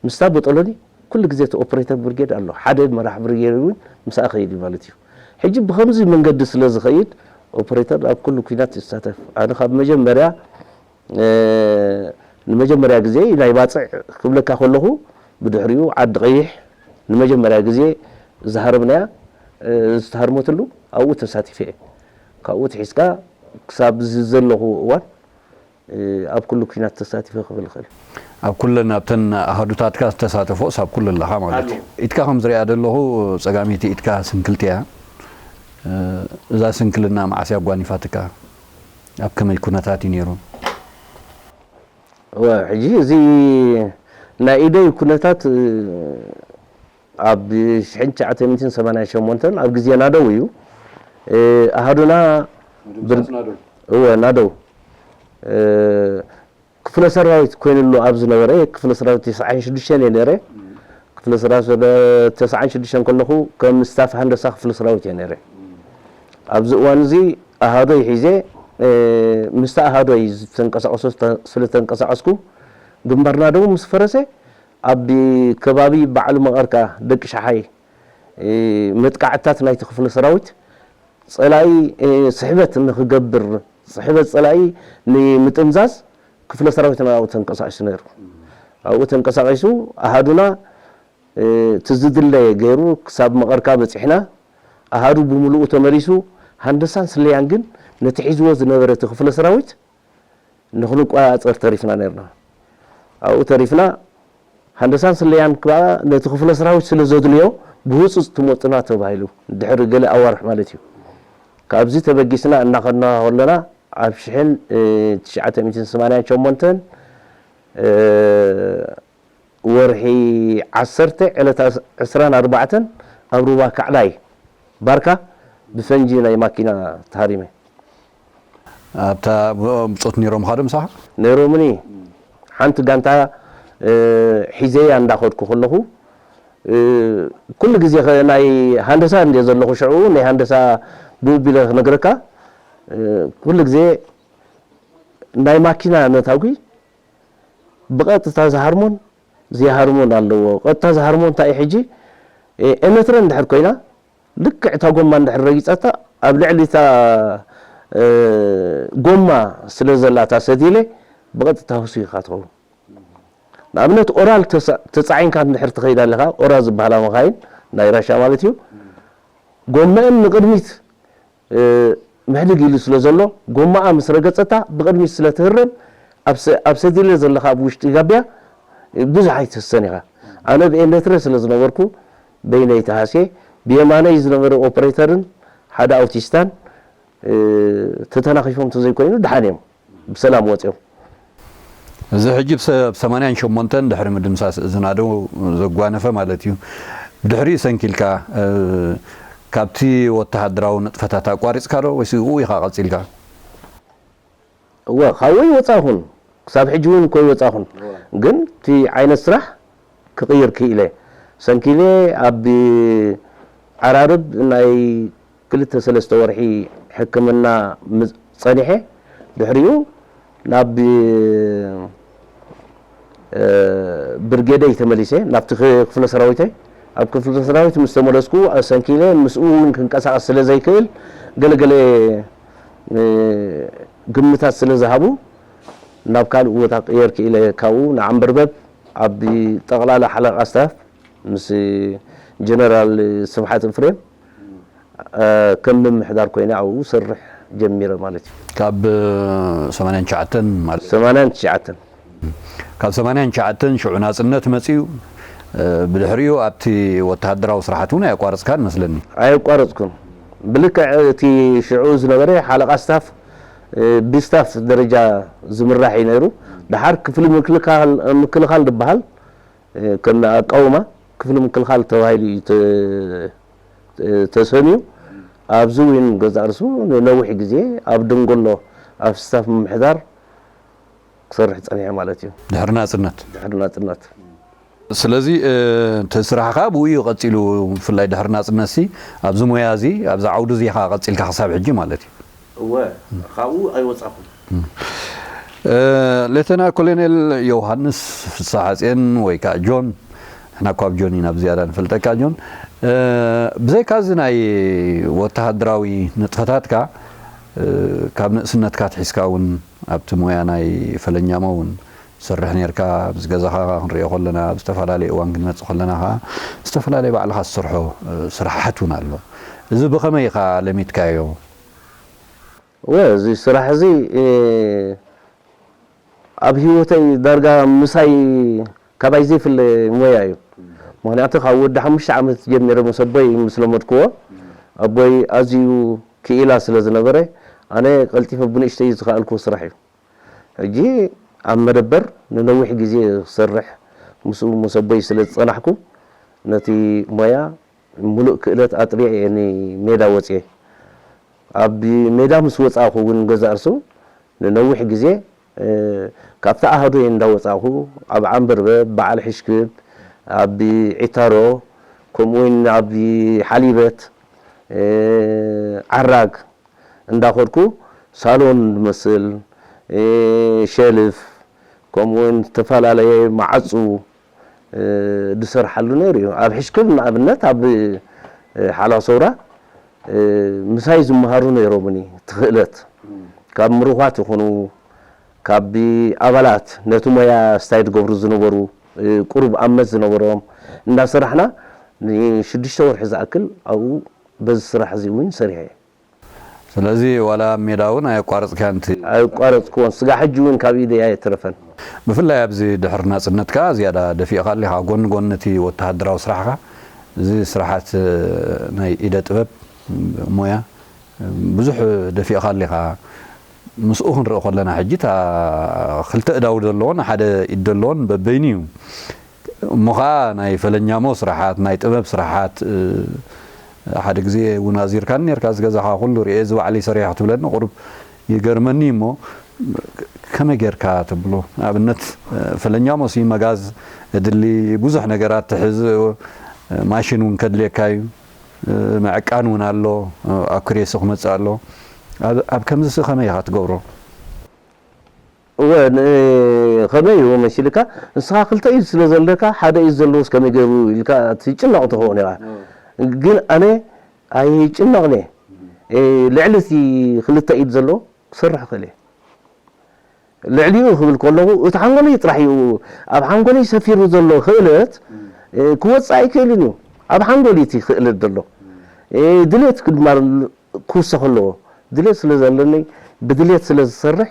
ምስታ ቦጦሎኒ ኩሉ ግዜ እቲ ኦፕሬተር ብርጌድ ኣሎ። ሓደ መራሕ ብርጌድ እውን ምስኣ ኸይድ እዩ ማለት እዩ። ሕጂ ብኸምዚ መንገዲ ስለ ዝኸይድ ኦፕሬተር ኣብ ኩሉ ኲናት ይሳተፍ። ኣነ ካብ መጀመርያ ንመጀመርያ ግዜ ናይ ባጽዕ ክብለካ ከለኹ፣ ብድሕሪኡ ዓዲ ቀይሕ ንመጀመርያ ግዜ ዝሃረምናያ ዝተሃርመትሉ ኣብኡ ተሳቲፈ እየ። ካብኡ ትሒዝካ ክሳብ እዚ ዘለኹ እዋን ኣብ ኩሉ ኲናት ተሳቲፈ ክብል እኽእል። ኣብ ኩለን ኣብተን ኣሃዱታትካ ዝተሳተፎስ ኣብ ኩሉ ኣለኻ ማለት እዩ። ኢድካ ከም ዝሪኣ ዘለኹ ጸጋመይቲ ኢድካ ስንክልቲ እያ። እዛ ስንክልና መዓስ እያ ኣጓኒፋትካ? ኣብ ከመይ ኩነታት እዩ ነይሩ? እወ፣ ሕጂ እዚ ናይ ኢደይ ኩነታት ኣብ ሽሕን ትሽዓተ ሚእትን ሰማንያን ሸሞንተን ኣብ ግዜ ናደው እዩ። ኣሃዱና እወ፣ ናደው ክፍለ ሰራዊት ኮይኑሉ ኣብ ዝነበረ ክፍለ ሰራዊት ተስዓን ሽዱሽተን እየ ነይረ። ክፍለ ሰራዊት ተስዓን ሽዱሽተን ከለኹ ከም ስታፍ ሃንደሳ ክፍለ ሰራዊት እየ ነይረ። ኣብዚ እዋን እዚ ኣሃዶይ ሒዘ ምስቲ ኣሃዶይ ዝተንቀሳቐሶ ስለተንቀሳቐስኩ ግንባርና ደው ምስ ፈረሰ ኣብ ከባቢ በዓል መቐርካ ደቂ ሸሓይ መጥቃዕትታት ናይቲ ክፍለ ሰራዊት ጸላኢ ስሕበት ንኽገብር ስሕበት ጸላኢ ንምጥምዛዝ ክፍለ ሰራዊትና ኣብኡ ተንቀሳቒሱ ነይሩ። ኣብኡ ተንቀሳቒሱ ኣሃዱና እቲ ዝድለ ገይሩ ክሳብ መቐርካ በጺሕና። ኣሃዱ ብምሉኡ ተመሊሱ፣ ሃንደሳን ስለያን ግን ነቲ ሒዝዎ ዝነበረ እቲ ክፍለ ሰራዊት ንኽንቆጻጸር ተሪፍና ነርና። ኣብኡ ተሪፍና፣ ሃንደሳን ስለያን ከኣ ነቲ ክፍለ ሰራዊት ስለ ዘድልዮ ብህጹጽ ትመጹና ተባሂሉ፣ ድሕሪ ገለ ኣዋርሕ ማለት እዩ። ካብዚ ተበጊስና እናኸድና ከለና ኣብ ሽሕን ትሽዓተ ሚእትን ሰማንያን ሸሞንተን ወርሒ ዓሰርተ ዕለት ዕስራን ኣርባዕተን ኣብ ሩባ ካዕላይ ባርካ ብፈንጂ ናይ ማኪና ተሃሪመ። ኣብታ ብጾት ነይሮም ኻዶ ምሳኻ? ነይሮምኒ። ሓንቲ ጋንታ ሒዘያ እንዳኸድኩ ከለኹ ኩሉ ግዜ ናይ ሃንደሳ እንደ ዘለኹ ሽዑ ናይ ሃንደሳ ብውቢለ ክነግረካ ኩሉ ግዜ ናይ ማኪና ነታጒ ብቐጥታ ዝሃርሞን ዘይሃርሞን ኣለዎ። ቀጥታ ዝሃርሞ እንታይ እዩ ሕጂ? ኤነትረ እንድሕር ኮይና ልክዕ እታ ጎማ እንድሕር ረጊጻታ ኣብ ልዕሊ እታ ጎማ ስለ ዘላ እታ ሰዲለ ብቐጥታ ህሱ ኢኻ ትኸውን። ንኣብነት ኦራል ተጻዒንካ እንድሕር ትኸይድ ኣለኻ፣ ኦራል ዝበሃላ መኻይን ናይ ራሻ ማለት እዩ። ጎመአን ንቕድሚት ምሕድግ ኢሉ ስለ ዘሎ ጎማኣ ምስ ረገጸታ ብቕድሚት ስለ ትህረም ኣብ ሰዲለ ዘለኻ ኣብ ውሽጢ ጋብያ ብዙሕ ኣይትህሰን ኢኻ። ኣነ ብኤንደትረ ስለ ዝነበርኩ በይነይ ተሃስየ፣ ብየማነይ ዝነበረ ኦፕሬተርን ሓደ ኣውቲስታን ተተናኺፎም ተዘይኮይኑ ደሓን እዮም። ብሰላም ወፂኦም። እዚ ሕጂ ብሰ- ብሰማንያን ሸሞንተን ድሕሪ ምድምሳስ እዚ ናደው ዘጓነፈ ማለት እዩ። ብድሕሪኡ ሰንኪልካ እ፣ ካብቲ ወተሃደራዊ ንጥፈታት ኣቋሪፅካ ዶ ወይስ ብኡ ኢኻ ቀፂልካ? እወ ካብኡ ይወፃኹን ክሳብ ሕጂ እውን እኮ ይወፃኹን ግን እቲ ዓይነት ስራሕ ክቕይር ክኢለ ሰንኪለ ኣብ ዓራርብ ናይ ክልተ ሰለስተ ወርሒ ሕክምና ጸኒሐ ድሕሪኡ ናብ ብርጌደይ ተመሊሰ ናብቲ ክፍለ ሰራዊተይ ኣብ ክፍለ ሰራዊት ምስ ተመለስኩ ሰንኪለ ምስኡ እውን ክንቀሳቀስ ስለ ዘይክእል ገለገለ ግምታት ስለ ዝሃቡ ናብ ካልእ ቦታ ቅየር ክኢለ ካብኡ ንዓንበርበብ ኣብ ጠቕላላ ሓለቓ ስታፍ ምስ ጀነራል ስብሓት እፍሬም ከም ምምሕዳር ኮይነ ኣብኡ ሰርሕ ጀሚረ ማለት እዩ። ካብ ሰማንያን ትሽዓተን ማለት ሰማንያን ትሽዓተን ካብ ሰማንያን ትሽዓተን ሽዑ ናጽነት መጺኡ ብድሕሪኡ ኣብቲ ወተሃደራዊ ስራሓት እውን ኣየቋረጽካን መስለኒ። ኣየቋረጽኩን። ብልክዕ እቲ ሽዑ ዝነበረ ሓለቓ ስታፍ ብስታፍ ደረጃ ዝምራሕ እዩ ነይሩ። ደሓር ክፍሊ ምክልኻል ዝበሃል ከም ኣቃውማ ክፍሊ ምክልኻል ተባሂሉ እዩ ተሰምዩ። ኣብዚ እውን ገዛእ ርእሱ ንነዊሕ ግዜ ኣብ ደንጎሎ ኣብ ስታፍ ምምሕዳር ክሰርሕ ጸኒሐ ማለት እዩ። ድሕሪ ናጽነት ድሕሪ ናጽነት ስለዚ እቲ ስራሕኻ ብኡ እዩ ቀጺሉ። ብፍላይ ድሕሪ ናጽነትሲ ኣብዚ ሞያ እዚ ኣብዚ ዓውዲ እዚ ኢኻ ቀጺልካ ክሳብ ሕጂ ማለት እዩ። እወ ካብኡ ኣይወጻኹን። ሌተና ኮሎኔል ዮሃንስ ፍስሓጽዮን ወይ ከዓ ጆን፣ ንሕና እኳ ብ ጆን ኢና ብዝያዳ ንፈልጠካ ጆን። ብዘይካ እዚ ናይ ወተሃደራዊ ንጥፈታትካ ካብ ንእስነትካ ኣትሒዝካ እውን ኣብቲ ሞያ ናይ ፈለኛሞ እውን ትሰርሕ ነርካ። ኣብዚ ገዛኻ ክንሪኦ ከለና ኣብ ዝተፈላለየ እዋን ክንመጽእ ከለና ከዓ ዝተፈላለየ ባዕልኻ ዝሰርሖ ስራሓት እውን ኣሎ። እዚ ብኸመይ ኢኻ ለሚድካዮ? ወ እዚ ስራሕ እዚ ኣብ ህይወተይ ዳርጋ ምሳይ ካባይ ዘይፍለ ሞያ እዩ። ምክንያቱ ካብ ወዲ ሓሙሽተ ዓመት ጀሚረ ምስ ኣቦይ ምስ ለመድክዎ ኣቦይ ኣዝዩ ክኢላ ስለ ዝነበረ ኣነ ቀልጢፈ ብንእሽተይ ዝኸኣልክዎ ስራሕ እዩ። ሕጂ ኣብ መደበር ንነዊሕ ግዜ ክሰርሕ ምስኡ ምስ ኣቦይ ስለ ዝጸናሕኩ ነቲ ሞያ ምሉእ ክእለት ኣጥሪዐ እየ ንሜዳ ወፅየ። ኣብ ሜዳ ምስ ወፃእኹ እውን ገዛ እርሱ ንነዊሕ ግዜ ካብቲ ኣሃዶይ እንዳወፃእኹ ኣብ ዓንበርበብ፣ በዓል ሕሽክብ፣ ኣብ ዒታሮ ከምኡ እውን ኣብ ሓሊበት፣ ዓራግ እንዳኸድኩ ሳሎን ዝመስል ሸልፍ ከምኡ እውን ዝተፈላለየ ማዓፁ ዝሰርሓሉ ነይሩ እዩ። ኣብ ሕሽክብ ንኣብነት ኣብ ሓላው ሰውራ ምሳይ ዝመሃሩ ነይሮምኒ ትኽእለት ካብ ምሩኻት ይኹኑ ካብ ኣባላት ነቲ ሞያ ስታይ ዝገብሩ ዝነበሩ ቁሩብ ኣመት ዝነበሮም እንዳሰራሕና ንሽዱሽተ ወርሒ ዝኣክል ኣብኡ በዚ ስራሕ እዚ እውን ሰሪሐ እየ። ስለዚ ዋላ ኣብ ሜዳ እውን ኣየቋረፅካን እቲ ኣየቋረፅክዎን ስጋ ሕጂ እውን ካብ ኢደይ ኣየተረፈን። ብፍላይ ኣብዚ ድሕሪ ናፅነትካ ዝያዳ ደፊእካ ኣሊኻ ጎኒ ጎኒ እቲ ወተሃደራዊ ስራሕካ እዚ ስራሓት ናይ ኢደ ጥበብ ሞያ ብዙሕ ደፊእካ ኣሊኻ። ምስኡ ክንርኢ ከለና ሕጂ እታ ክልተ እዳው ዘለዎን ሓደ ኢድ ዘለዎን በበይኑ እዩ። እሞ ኸዓ ናይ ፈለኛሞ ስራሓት ናይ ጥበብ ስራሓት ሓደ ግዜ እውን ኣዚርካኒ ነርካ። እዚ ገዛኻ ኩሉ ርእየ እዚ ባዕለይ ሰሪሐ ክትብለኒ ቁሩብ ይገርመኒ እሞ ከመይ ጌርካ ተብሎ ንኣብነት ፈለኛሞ ሲ መጋዝ እድሊ ብዙሕ ነገራት ትሕዝ ማሽን እውን ከድልየካ እዩ። ምዕቃን እውን ኣሎ። ኣኩሬሲ ክመፅእ ኣሎ። ኣብ ከምዚ ሲ ከመይ ኢኻ ትገብሮ? እወ ከመይ እዩ መሲልካ ንስኻ ክልተ ኢድ ስለ ዘለካ ሓደ ኢድ ዘለዎስ ከመይ ገይሩ ኢልካ ትጭነቕ ትኸውን ኢኻ። ግን ኣነ ኣይጭነቕን እየ። ልዕሊ እቲ ክልተ ኢድ ዘለዎ ክሰርሕ እኽእል እየ። ልዕሊኡ ክብል ከለኹ እቲ ሓንጎለይ ጥራሕ እዩ ኣብ ሓንጎለይ ሰፊሩ ዘሎ ክእለት ክወፅእ ኣይክእልን እዩ። ኣብ ሓንጎል እቲ ክእለት ዘሎ ድሌት ድማ ክውሰኽ ኣለዎ። ድሌት ስለ ዘለኒ ብድሌት ስለ ዝሰርሕ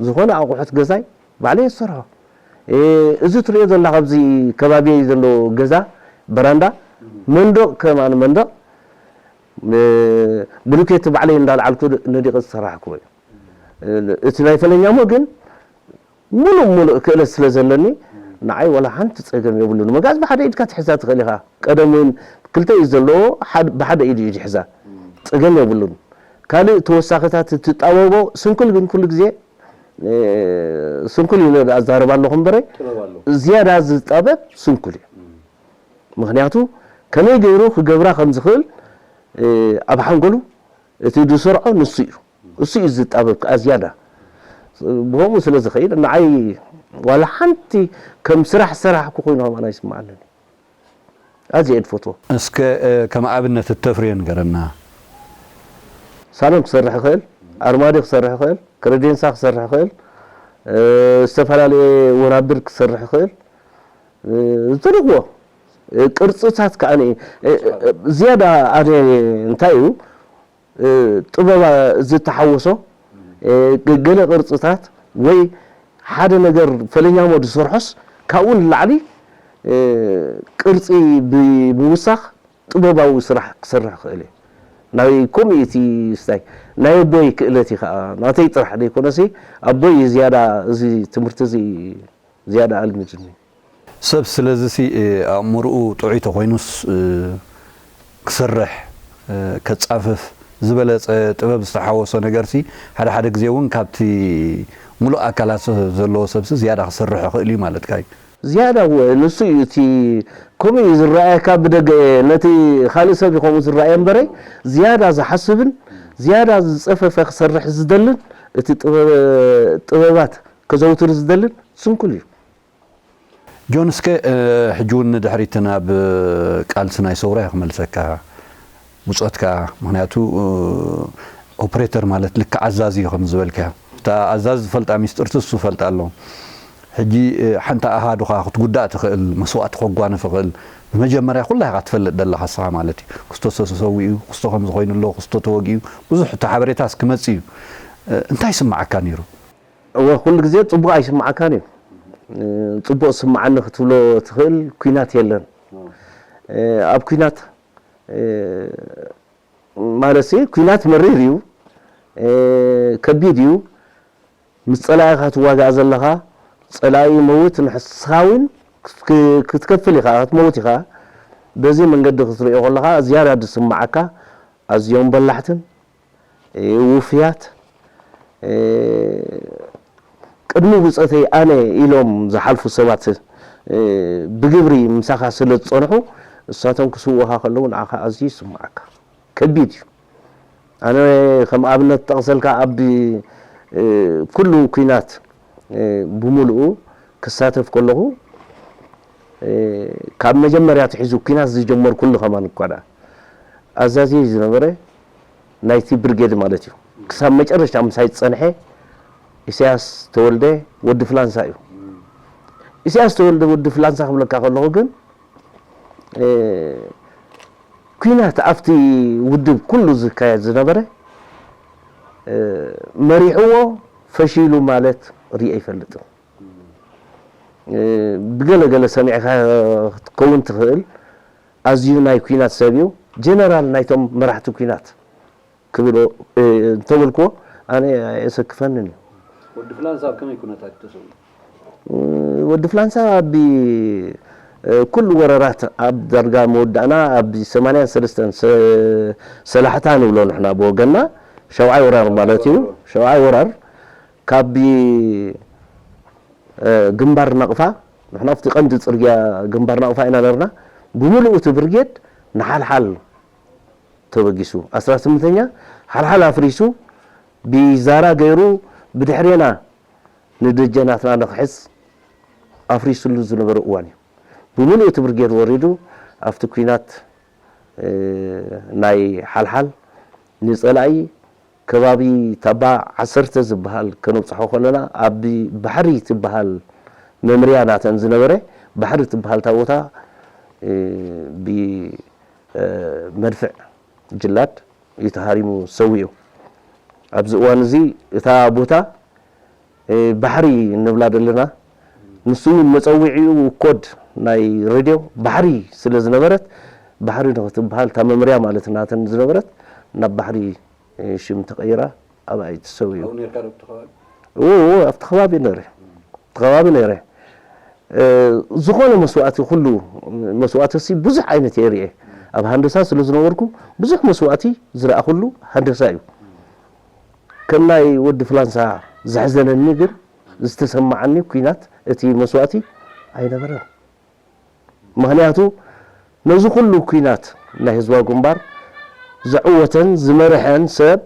ዝኾነ ኣቑሑት ገዛይ ባዕለይ ዝሰርሖ። እዚ ትሪኦ ዘለኻ ኣብዚ ከባቢየይ ዘሎ ገዛ በራንዳ መንደቕ ከማን መንደቕ ብሉኬት ባዕለይ እንዳልዓልኩ ነዲቐ ዝሰራሕኩዎ እዩ። እቲ ናይ ፈለኛሞ ግን ሙሉእ ሙሉእ ክእለት ስለ ዘለኒ ንዓይ ዋላ ሓንቲ ፀገም የብሉን። መጋዝ ብሓደ ኢድካ ትሕዛ ትኽእል ኢኻ። ቀደም እውን ክልተ ኢድ ዘለዎ ብሓደ ኢዱ እዩ ዝሕዛ። ፀገም የብሉን። ካልእ ተወሳኺታት ትጣበቦ ስንኩል ግን ኩሉ ግዜ ስንኩል ኢለ ኣዛርብ ኣለኹ እምበረ ዝያዳ ዝጣበብ ስንኩል እዩ። ምክንያቱ ከመይ ገይሩ ክገብራ ከም ዝኽእል ኣብ ሓንጎሉ እቲ ዝሰርዖ ንሱ እዩ። እሱ እዩ ዝጣበብ ከዓ ዝያዳ ብኸምኡ ስለ ዝኸይድ ንዓይ ዋላ ሓንቲ ከም ስራሕ ዝሰራሕኩ ኮይኑ ከማን ኣይስምዓንን እዩ። ኣዝየ እየ ዝፈትዎ። እስከ ከም ኣብነት እተፍርዮ ንገረና። ሳሎን ክሰርሕ ይኽእል፣ ኣርማድዮ ክሰርሕ ይኽእል፣ ክረዴንሳ ክሰርሕ ይኽእል፣ ዝተፈላለየ ወናብር ክሰርሕ ይኽእል፣ ዝትልክዎ ቅርፅታት ከዓ ዝያዳ ኣነ እንታይ እዩ ጥበብ ዝተሓወሶ ገለ ቅርፅታት ወይ ሓደ ነገር ፈለኛሞ ዝሰርሖስ ካብኡ ንላዕሊ ቅርፂ ብምውሳኽ ጥበባዊ ስራሕ ክሰርሕ ክእል እየ። ናይ ኮሚኒቲ ስታይ ናይ ኣቦይ ክእለት እዩ ከዓ ናተይ ጥራሕ ዘይኮነሲ ኣቦይ እዩ ዝያዳ እዚ ትምህርቲ እዚ ዝያዳ ኣልሚድኒ። ሰብ ስለዚ ሲ ኣእምርኡ ጥዑይ ተኾይኑስ ክሰርሕ ከጻፍፍ ዝበለጸ ጥበብ ዝተሓወሶ ነገርሲ፣ ሓደ ሓደ ግዜ እውን ካብቲ ምሉእ ኣካላት ዘለዎ ሰብሲ ዝያዳ ክሰርሕ ይኽእል እዩ ማለትካ እዩ። ዝያዳ እወ፣ ንሱ እዩ እቲ ከምኡ እዩ ዝረኣየካ ብደገ፣ ነቲ ካልእ ሰብ እዩ ከምኡ ዝረኣየ እምበረ፣ ዝያዳ ዝሓስብን ዝያዳ ዝጸፈፈ ክሰርሕ ዝደልን እቲ ጥበ- ጥበባት ከዘውትር ዝደልን ስንኩል እዩ። ጆን፣ እስከ ሕጂ እውን ንድሕሪት ናብ ቃልሲ ናይ ሰውራ እየ ክመልሰካ። ብጾትካ፣ ምኽንያቱ ኦፕሬተር ማለት ልክዕ ኣዛዚ እዩ ከም ዝበልካዮ። እታ ኣዛዚ ዝፈልጣ ሚስጥርቲ እሱ ፈልጣ ኣሎ። ሕጂ ሓንቲ ኣሃዱኻ ክትጉዳእ ትኽእል፣ መስዋእቲ ከጓንፍ ይኽእል። ብመጀመርያ ኩላ ኢኻ ትፈልጥ ደለኻ እስኻ ማለት እዩ። ክስቶ ተሰዊኡ፣ ክስቶ ከምዚ ኮይኑ ኣሎ፣ ክስቶ ተወጊኡ፣ ብዙሕ እቲ ሓበሬታስ ክመጽእ እዩ። እንታይ ይስምዓካ ነይሩ? እወ፣ ኩሉ ግዜ ጽቡቕ ኣይስምዓካን እዩ። ጽቡቕ ዝስምዓኒ ክትብሎ ትኽእል ኲናት የለን። ኣብ ኲናት ማለት ሲ ኲናት መሪር እዩ፣ ከቢድ እዩ። ምስ ጸላኢኻ ትዋጋእ ዘለኻ፣ ጸላኢ ይመውት፣ ንስኻ እውን ክትከፍል ኢኻ፣ ክትመውት ኢኻ። በዚ መንገዲ ክትሪኦ ከለኻ ዝያዳ ዝስምዓካ ኣዝዮም በላሕትን ውፍያት፣ ቅድሚ ብጾተይ ኣነ ኢሎም ዝሓልፉ ሰባት ብግብሪ ምሳኻ ስለ ዝጸንሑ፣ እሳቶም ክስውኡኻ ከለዉ ንዓኻ ኣዝዩ ይስምዓካ። ከቢድ እዩ። ኣነ ከም ኣብነት ጠቕሰልካ ኣብ ኩሉ ኲናት ብምሉኡ ክሳተፍ ከለኹ ካብ መጀመርያ ኣትሒዙ ኲናት ዝጀመርኩሉ ከማን እኳ ደኣ ኣዛዚ ዝነበረ ናይቲ ብርጌድ ማለት እዩ። ክሳብ መጨረሽታ ምሳይ ዝጸንሐ ኢሳያስ ተወልደ ወዲ ፍላንሳ እዩ። ኢሳያስ ተወልደ ወዲ ፍላንሳ ክብለካ ከለኹ ግን ኲናት ኣብቲ ውድብ ኩሉ ዝካየድ ዝነበረ መሪሕዎ ፈሺሉ ማለት ሪኤ ኣይፈልጥን። ብገለ ገለ ሰሚዕካ ክትከውን ትኽእል። ኣዝዩ ናይ ኲናት ሰብ እዩ። ጀነራል ናይቶም መራሕቲ ኲናት ክብሎ እንተበልክዎ ኣነ ኣየሰክፈንን እዩ። ወዲ ፍላንሳ ኣብ ከመይ ኩነታት ተሰዊኡ? ወዲ ፍላንሳ ኣብ ኩሉ ወረራት ኣብ ዳርጋ መወዳእና ኣብ ሰማንያን ሰለስተን ሰላሕታ ንብሎ ንሕና ብወገንና ሸውዓይ ወራር ማለት እዩ። ሸውዓይ ወራር ካብ ግንባር ናቕፋ ንሕና ኣብቲ ቀንዲ ጽርግያ ግንባር ናቕፋ ኢና ነርና። ብምሉእ እቲ ብርጌድ ንሓልሓል ተበጊሱ ኣስራ ስምንተኛ ሓልሓል ኣፍሪሱ ብዛራ ገይሩ ብድሕሬና ንደጀናትና ንኽሕዝ ኣፍሪሱሉ ዝነበረ እዋን እዩ። ብምሉእ እቲ ብርጌድ ወሪዱ ኣብቲ ኲናት ናይ ሓልሓል ንጸላኢ ከባቢ ታባ ዓሰርተ ዝበሃል ከነብጽሖ ከለና ኣብ ባሕሪ ትበሃል መምርያ ናተን ዝነበረ ባሕሪ ትበሃል ታቦታ ብ መድፍዕ ጅላድ እዩ ተሃሪሙ ሰዊኡ። ኣብዚ እዋን እዚ እታ ቦታ ባሕሪ ንብላ ዘለና። ንሱ እውን መፀውዒኡ ኮድ ናይ ሬድዮ ባሕሪ ስለ ዝነበረት ባሕሪ ንክትበሃል እታ መምርያ ማለት ናተን ዝነበረት ናብ ባሕሪ ሽም ተቐይራ ኣብኣ እዩ ተሰዊኡ። ኣብኡ ነርካ ዶ ኣብቲ ከባቢ? እዎ እዎ ኣብቲ ከባቢ ነረ። ኣብቲ ከባቢ ነረ። ዝኾነ መስዋእቲ ኩሉ መስዋእቲ ሲ ብዙሕ ዓይነት እየ ርኤ። ኣብ ሃንደሳ ስለ ዝነበርኩ ብዙሕ መስዋእቲ ዝረኣኹሉ ሃንደሳ እዩ። ከም ናይ ወዲ ፍላንሳ ዘሕዘነኒ ግን ዝተሰማዓኒ ኲናት እቲ መስዋእቲ ኣይነበረን። ምኽንያቱ ነዚ ኩሉ ኲናት ናይ ህዝባዊ ግንባር ዘዕወተን ዝመርሐን ሰብ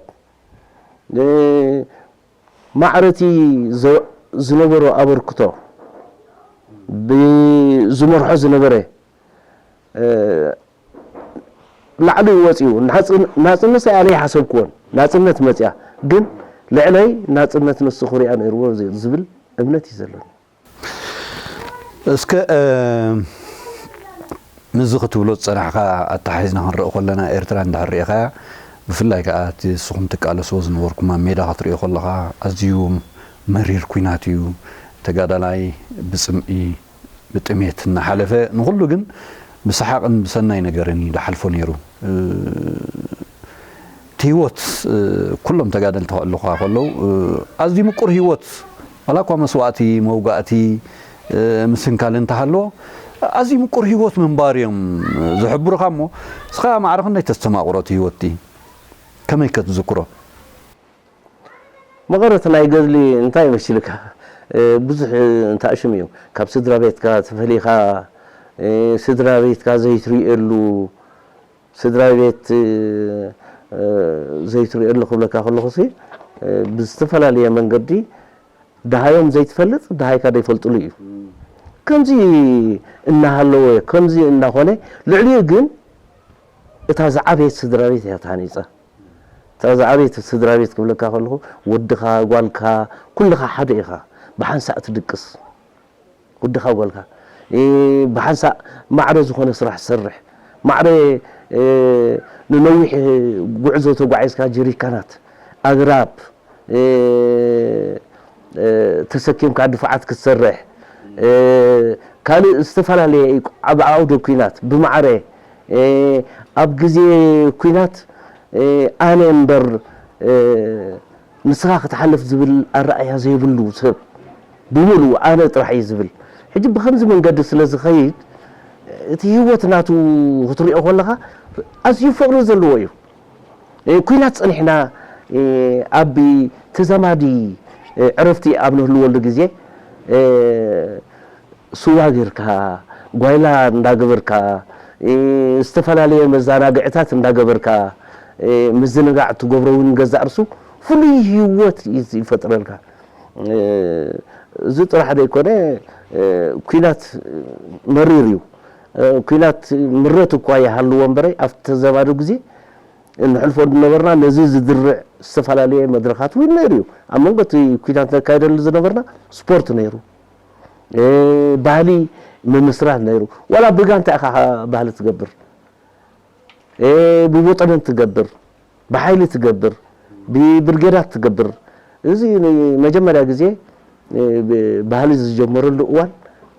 ማዕረቲ ዝነበሮ ኣበርክቶ ብዝመርሖ ዝነበረ ላዕሊ እዩ ወፂኡ። ናፅነት ኣነ ይሓሰብክዎን ናፅነት መፅያ ግን ልዕለይ ናፅነት ንሱ ክሪኣ ነይርዎ ዝብል እምነት እዩ ዘለኒ። እስከ ምስዚ ክትብሎ ዝፀናሕካ ኣተሓሒዝና ክንርኢ ከለና ኤርትራ እንድሕር ርኢኻያ ብፍላይ ከዓ እቲ ንስኹም ትቃለስዎ ዝነበርኩም ኣብ ሜዳ ክትሪኦ ከለኻ ኣዝዩ መሪር ኲናት እዩ። ተጋዳላይ ብፅምኢ ብጥሜት እናሓለፈ ንኹሉ ግን ብሰሓቕን ብሰናይ ነገርን እዩ ዝሓልፎ ነይሩ። እቲ ህይወት ኩሎም ተጋደልቲ ከእልኹኻ ከለዉ ኣዝዩ ምቁር ህይወት ዋላ እኳ መስዋእቲ መውጋእቲ ምስንካል እንተሃለዎ ኣዝዩ ምቁር ህይወት ምንባር እዮም ዝሕብሩኻ እሞ እስኻ ማዕረ ክንደይ ተስተማቕሮ እቲ ህይወት እቲ ከመይ ከ ትዝክሮ? መቐረት ናይ ገድሊ እንታይ ይመስልካ? ብዙሕ እንታሽም እዩ። ካብ ስድራ ቤትካ ተፈሊኻ፣ ስድራ ቤትካ ዘይትርእየሉ፣ ስድራ ቤት ዘይትርእየሉ ክብለካ ከለኹሲ፣ ብዝተፈላለየ መንገዲ ደሃዮም ዘይትፈልጥ ደሃይካ ዘይፈልጥሉ እዩ። ከምዚ እናሃለወ፣ ከምዚ እናኾነ፣ ልዕሊኡ ግን እታ ዝዓበየት ስድራ ቤት እያ ተሃኒፃ። እታ ዝዓበየት ስድራ ቤት ክብለካ ከለኹ፣ ወድኻ፣ ጓልካ፣ ኩልኻ ሓደ ኢኻ። ብሓንሳእ ትድቅስ። ወድኻ፣ ጓልካ፣ ብሓንሳእ ማዕረ ዝኾነ ስራሕ ትሰርሕ። ማዕረ ንነዊሕ ጉዕዞ ተጓዒዝካ ጀሪካናት፣ ኣግራብ፣ ተሰኪምካ ድፋዓት ክትሰርሕ፣ ካልእ ዝተፈላለየ ኣብ ዓውደ ኲናት ብማዕረ፣ ኣብ ግዜ ኲናት ኣነ እምበር ንስኻ ክትሓልፍ ዝብል ኣረኣእያ ዘይብሉ ሰብ ብምሉኡ ኣነ ጥራሕ እየ ዝብል። ሕጂ ብኸምዚ መንገዲ ስለ ዝኸይድ እቲ ህይወት ናቱ ክትሪኦ ከለኻ ኣዝዩ ፍቕሪ ዘለዎ እዩ። ኲናት ጸኒሕና ኣብ ተዛማዲ ዕረፍቲ ኣብ ንህልወሉ ግዜ ስዋ ጌርካ፣ ጓይላ እንዳገበርካ፣ ዝተፈላለየ መዘናግዕታት እንዳገበርካ፣ ምዝንጋዕ ትገብሮ እውን ገዛእ ርሱ ፍሉይ ህይወት ይፈጥረልካ። እዚ ጥራሕ ዘይኮነ፣ ኲናት መሪር እዩ። ኲናት ምረት እኳ ይሃልዎ እምበረ ኣብቲ ተዘማዱ ግዜ እንሕልፎ ዝነበርና ነዚ ዝድርዕ ዝተፈላለየ መድረኻት እውን ነይሩ እዩ። ኣብ መንጎ እቲ ኲናት ነካይደሉ ዝነበርና ስፖርት ነይሩ። ባህሊ ምምስራት ነይሩ። ዋላ ብጋንታ ኢኻ ባህሊ ትገብር፣ ብወጠነን ትገብር፣ ብሓይሊ ትገብር፣ ብብርጌዳት ትገብር። እዚ መጀመርያ ግዜ ባህሊ ዝጀመረሉ እዋን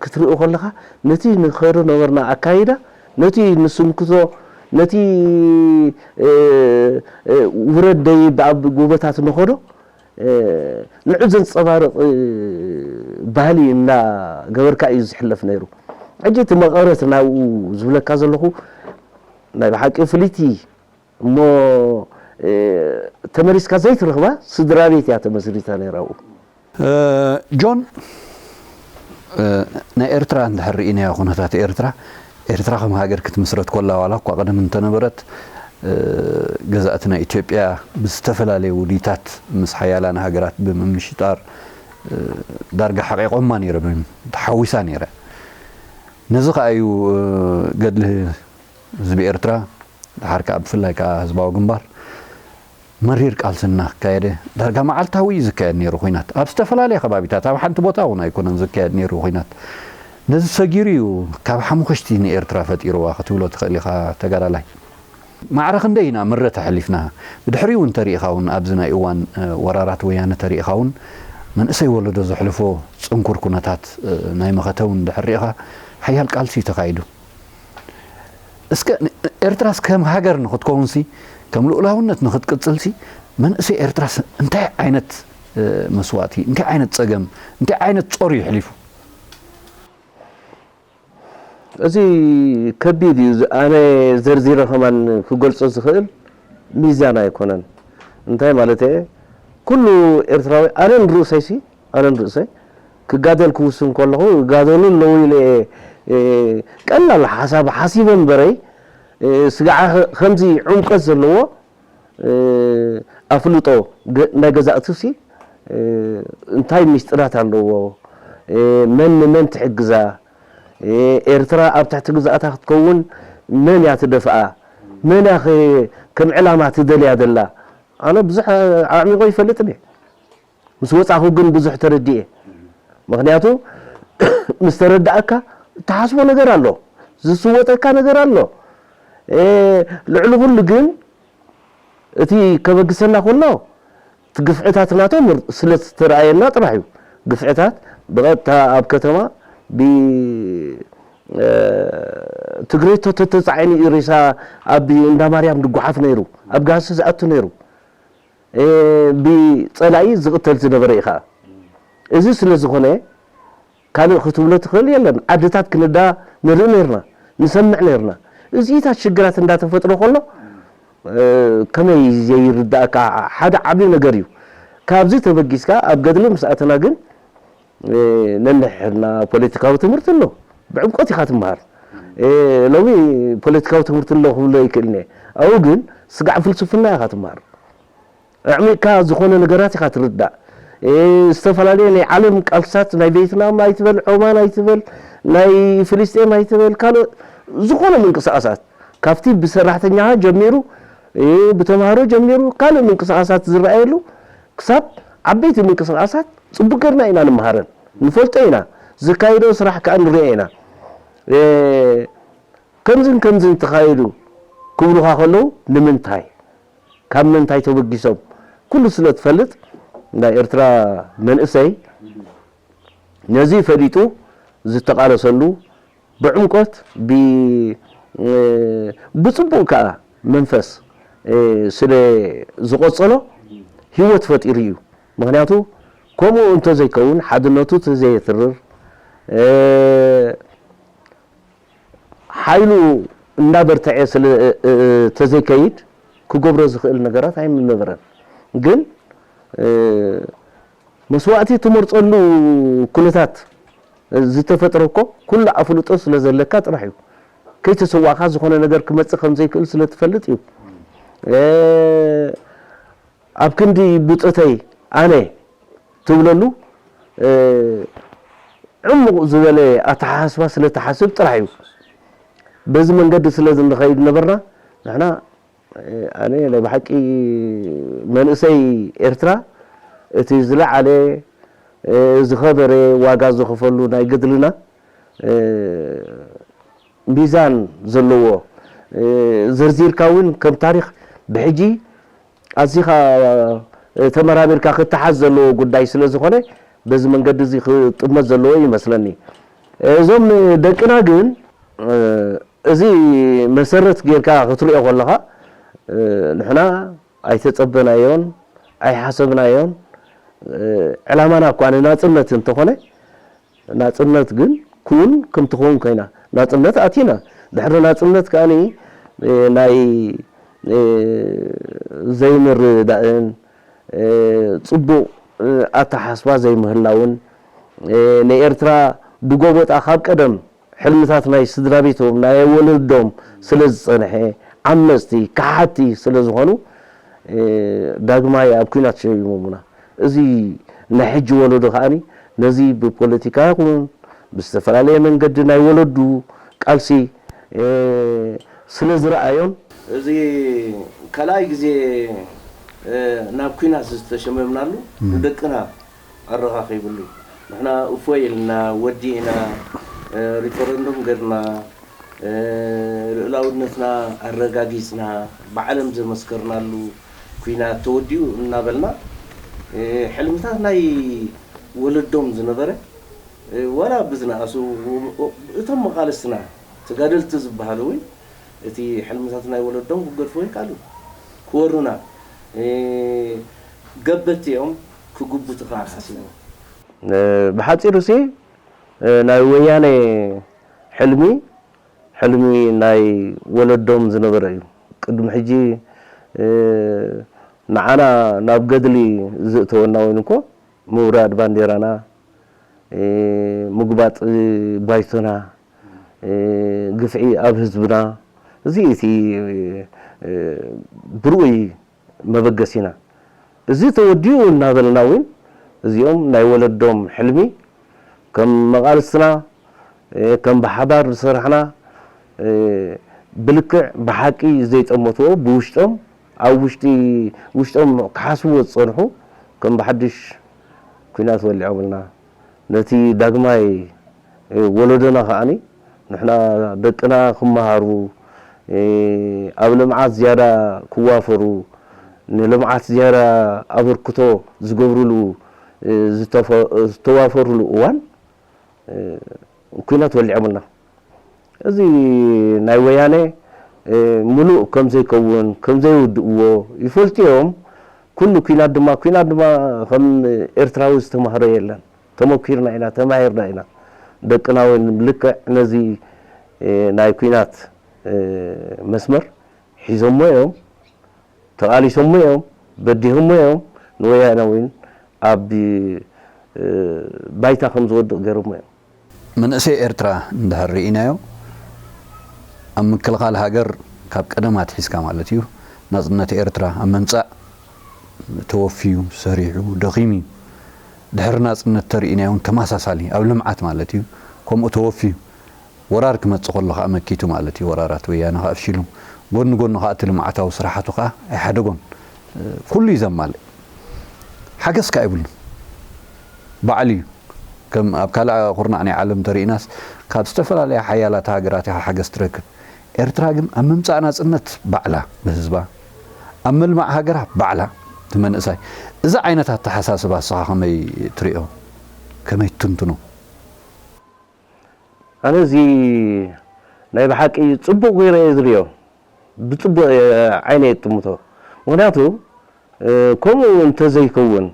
ክትሪኦ ከለኻ ነቲ ንኸዶ ነበርና ኣካይዳ፣ ነቲ ንስንክቶ፣ ነቲ ውረድ ደይብ ኣብ ጎቦታት ንኸዶ ንዑ ዘንጸባርቕ ባህሊ እናገበርካ እዩ ዝሕለፍ ነይሩ። ሕጂ እቲ መቐረት ናብኡ ዝብለካ ዘለኹ ናይ ብሓቂ ፍልይቲ እሞ ተመሊስካ ዘይትረኽባ ስድራ ቤት እያ ተመስሪታ ነይራ ኣብኡ። ጆን፣ ናይ ኤርትራ እንድሕር ርኢናዮ ኩነታት ኤርትራ፣ ኤርትራ ከም ሃገር ክትምስረት ኮላ ዋላ እኳ ቀደም እንተነበረት፣ ገዛእቲ ናይ ኢትዮጵያ ብዝተፈላለየ ውዲታት ምስ ሓያላን ሃገራት ብምምሽጣር ዳርጋ ሓቒቖማ ነይረ፣ ተሓዊሳ ነይረ። ነዚ ከኣ እዩ ገድሊ ህዝቢ ኤርትራ፣ ደሓር ከኣ ብፍላይ ከኣ ህዝባዊ ግንባር መሪር ቃልሲ እናካየደ፣ ዳርጋ መዓልታዊ እዩ ዝካየድ ነይሩ ኲናት። ኣብ ዝተፈላለየ ከባቢታት፣ ኣብ ሓንቲ ቦታ እውን ኣይኮነን ዝካየድ ነይሩ ኲናት። ነዚ ሰጊሩ እዩ ካብ ሓሙኽሽቲ ንኤርትራ ፈጢርዋ ክትብሎ ትኽእል ኢኻ ተጋዳላይ። ማዕረ ክንደይ ኢና ምረት ኣሕሊፍና። ብድሕሪኡ እውን ተሪኢኻ እውን ኣብዚ ናይ እዋን ወራራት ወያነ ተሪኢኻ እውን መንእሰይ ወለዶ ዘሕልፎ ጽንኩር ኩነታት ናይ መኸተ እውን ድሕር ሪኢኻ ሓያል ቃልሲ እዩ ተኻይዱ። እስከ ኤርትራስ ከም ሃገር ንክትከውንሲ ከም ልኡላውነት ንክትቅጽልሲ መንእሰይ ኤርትራስ እንታይ ዓይነት መስዋእቲ እንታይ ዓይነት ጸገም እንታይ ዓይነት ጾር እዩ ሕሊፉ? እዚ ከቢድ እዩ። ኣነ ዘርዚረ ከማን ክገልጾ ዝኽእል ሚዛን ኣይኮነን። እንታይ ማለት እየ? ኩሉ ኤርትራዊ ኣነ ንርእሰይሲ ኣነ ንርእሰይ ክጋደል ክውስን ከለኹ ይጋደሉ ኣለዉ ኢለ እየ ቀላል ሓሳብ ሓሲበ እምበረይ ስጋዓ ከምዚ ዕምቀት ዘለዎ ኣፍልጦ ናይ ገዛእትሲ እንታይ ሚስጥራት ኣለዎ፣ መን ንመን ትሕግዛ፣ ኤርትራ ኣብ ትሕቲ ግዛእታ ክትከውን መን እያ ትደፍኣ፣ መን እያ ከም ዕላማ ትደልያ ዘላ፣ ኣነ ብዙሕ ኣዕሚቖ ይፈልጥን እየ። ምስ ወጻኹ ግን ብዙሕ ተረዲኤ። ምኽንያቱ ምስ ተረዳእካ እትሓስቦ ነገር ኣሎ፣ ዝስወጠካ ነገር ኣሎ። ልዕሊ ኩሉ ግን እቲ ከበግሰና ከሎ እቲ ግፍዕታት ናቶም ስለ ዝተረኣየና ጥራሕ እዩ። ግፍዕታት ብቐጥታ ኣብ ከተማ ብ ትግሬቶ ተተጻዒኑ እዩ ሬሳ ኣብ እንዳ ማርያም ድጓሓፍ ነይሩ፣ ኣብ ጋህሲ ዝኣቱ ነይሩ። ብጸላኢ ዝቕተል ዝነበረ እዩ ኸኣ። እዚ ስለ ዝኾነ ካልእ ክትብሎ ትኽእል የለን። ዓድታት ክንዳ ንርኢ ነርና፣ ንሰምዕ ነርና። እዚኢታት ሽግራት እንዳተፈጥረ ከሎ ከመይ ዘይርዳእካ ሓደ ዓቢ ነገር እዩ። ካብዚ ተበጊስካ ኣብ ገድሊ ምስ ኣተና ግን ነንሕድና ፖለቲካዊ ትምህርቲ ኣሎ፣ ብዕምቆት ኢኻ ትመሃር። ሎሚ ፖለቲካዊ ትምህርቲ ኣሎ ክብሎ ይክእልኒ። ኣብኡ ግን ስጋዕ ፍልስፍና ኢኻ ትመሃር። ኣዕሚቕካ ዝኾነ ነገራት ኢኻ ትርዳእ። ዝተፈላለየ ናይ ዓለም ቃልስታት፣ ናይ ቬትናም ኣይትበል፣ ዖማን ኣይትበል፣ ናይ ፍልስጤም ኣይትበል፣ ካልእ ዝኾነ ምንቅስቃሳት ካብቲ ብሰራሕተኛ ጀሚሩ ብተምሃሮ ጀሚሩ ካልእ ምንቅስቃሳት ዝረኣየሉ ክሳብ ዓበይቲ ምንቅስቃሳት ጽቡቅ ገርና ኢና ንመሃረን ንፈልጦ ኢና። ዝካይዶ ስራሕ ከኣ ንሪኦ ኢና። ከምዝን ከምዝን ተኻይዱ ክብሉኻ ከለዉ ንምንታይ ካብ ምንታይ ተበጊሶም ኩሉ ስለ ትፈልጥ ናይ ኤርትራ መንእሰይ ነዚ ፈሊጡ ዝተቓለሰሉ ብዕምቆት ብጽቡቕ ከኣ መንፈስ ስለ ዝቖጸሎ ህይወት ፈጢሩ እዩ። ምኽንያቱ ከምኡ እንተዘይከውን ሓድነቱ ተዘየትርር ሓይሉ እናበርተዐ ስለ ተዘይከይድ ክገብሮ ዝኽእል ነገራት ኣይምነበረን። ግን መስዋእቲ ትመርጸሉ ኩነታት ዝተፈጥረ እኮ ኩሉ ኣፍልጦ ስለ ዘለካ ጥራሕ እዩ። ከይተሰዋእካ ዝኾነ ነገር ክመጽእ ከም ዘይክእል ስለ ትፈልጥ እዩ። ኣብ ክንዲ ብጾተይ ኣነ ትብለሉ ዕሙቕ ዝበለ ኣተሓሳስባ ስለ ትሓስብ ጥራሕ እዩ። በዚ መንገዲ ስለ ዝንኸይድ ነበርና ንሕና ኣነ ናይ ብሓቂ መንእሰይ ኤርትራ እቲ ዝለዓለ ዝኸበረ ዋጋ ዝኸፈሉ ናይ ገድልና ሚዛን ዘለዎ ዘርዚርካ እውን ከም ታሪኽ ብሕጂ ኣዚኻ ተመራሚርካ ክተሓዝ ዘለዎ ጉዳይ ስለ ዝኾነ በዚ መንገዲ እዚ ክጥመት ዘለዎ ይመስለኒ። እዞም ደቅና ግን እዚ መሰረት ጌርካ ክትሪኦ ከለኻ ንሕና ኣይተጸበናዮን ኣይሓሰብናዮን። ዕላማና እኳ ንናጽነት እንተኾነ ናጽነት ግን ክውን ከም ትኸውን ኮይና ናጽነት ኣቲና ድሕሪ ናጽነት ከኣ ናይ ዘይምርዳእን ጽቡቕ ኣተሓስባ ዘይምህላውን ንኤርትራ ብጎቦጣ ካብ ቀደም ሕልምታት ናይ ስድራ ቤቶም ናይ ወለዶም ስለ ዝጸንሐ ዓመጽቲ ከሓድቲ ስለ ዝኾኑ ዳግማይ ኣብ ኲናት ሸይሞሙና። እዚ ናይ ሕጂ ወለዶ ከኣ ነዚ ብፖለቲካ ይኹን ብዝተፈላለየ መንገዲ ናይ ወለዱ ቃልሲ ስለ ዝረኣዮን እዚ ካልኣይ ግዜ ናብ ኲናት ዝተሸመምናሉ ንደቅና ኣረኻኺብሉ እዩ። ንሕና እፎይ ኢልና ወዲእና ሪፈረንዱም ገርና ልኡላውነትና ኣረጋጊጽና ብዓለም ዘመስከርናሉ ኲናት ተወዲኡ እናበልና ሕልምታት ናይ ወለዶም ዝነበረ ዋላ ብዝነኣሱ እቶም መቓልስትና ተጋደልቲ ዝበሃሉ እውን እቲ ሕልምታት ናይ ወለዶም ክገድፍዎ ይከኣሉ ክወሩና ገበቲ እዮም ክጉብቱ ከዓ ሓሲቦም። ብሓፂሩ ሲ ናይ ወያነ ሕልሚ ሕልሚ ናይ ወለዶም ዝነበረ እዩ። ቅድሚ ሕጂ ንዓና ናብ ገድሊ ዝእተወና ወይኑ እኮ ምውራድ ባንዴራና፣ ምጉባጥ ባይቶና፣ ግፍዒ ኣብ ህዝብና፣ እዚ እቲ ብርኡይ መበገሲና። እዚ ተወዲኡ እናበልና እውን እዚኦም ናይ ወለዶም ሕልሚ ከም መቓልስትና ከም ብሓባር ዝሰራሕና ብልክዕ ብሓቂ ዘይጠመትዎ ብውሽጦም ኣብ ውሽጢ ውሽጦም ክሓስብዎ ዝፀንሑ ከም ብሓድሽ ኲናት ወሊዖምልና ነቲ ዳግማይ ወለዶና ከዓኒ ንሕና ደቅና ክመሃሩ ኣብ ልምዓት ዝያዳ ክዋፈሩ ንልምዓት ዝያዳ ኣበርክቶ ዝገብርሉ ዝተዋፈርሉ እዋን ኲናት ወሊዖምልና። እዚ ናይ ወያነ ምሉእ ከም ዘይከውን ከም ዘይውድእዎ ይፈልጡ እዮም። ኩሉ ኲናት ድማ ኲናት ድማ ከም ኤርትራዊ ዝተማህረ የለን። ተመኪርና ኢና፣ ተማሂርና ኢና። ደቅና እውን ልክዕ ነዚ ናይ ኲናት መስመር ሒዞሞ እዮም። ተቓሊሶሞ እዮም፣ በዲሆሞ እዮም፣ ንወያነ እውን ኣብ ባይታ ከም ዝወድቕ ገይሮሞ እዮም። መንእሰይ ኤርትራ እንድሕር ርኢናዮ ኣብ ምክልኻል ሃገር ካብ ቀደም ኣትሒዝካ ማለት እዩ ናጽነት ኤርትራ ኣብ ምምጻእ ተወፍዩ ሰሪሑ ደኺሙ እዩ። ድሕሪ ናጽነት ተርኢናዮ እውን ተመሳሳሊ ኣብ ልምዓት ማለት እዩ ከምኡ ተወፍዩ ወራር ክመጽእ ከሎ ከዓ መኪቱ ማለት እዩ። ወራራት ወያነ ከዓ ኣፍሺሉ ጎኒ ጎኒ ከዓ እቲ ልምዓታዊ ስራሓቱ ከዓ ኣይሓደጎን። ኩሉ እዩ ዘማልእ። ሓገዝ ከዓ ይብሉን። ባዕሉ እዩ። ከም ኣብ ካልእ ኩርናዕ ናይ ዓለም ተርኢናስ ካብ ዝተፈላለያ ሓያላት ሃገራት ኢኻ ሓገዝ ትረክብ። ኤርትራ ግን ኣብ ምምጻእ ናጽነት ባዕላ ብህዝባ ኣብ ምልማዕ ሃገራ ባዕላ እቲ መንእሳይ እዚ ዓይነት ኣተሓሳስባ እስኻ ከመይ ትሪኦ ከመይ ትንትኖ? ኣነ እዚ ናይ ብሓቂ ጽቡቕ ገይረ እየ ዝሪኦ። ብጽቡቕ እየ ዓይነ የጥምቶ። ምክንያቱ ከምኡ እንተዘይከውን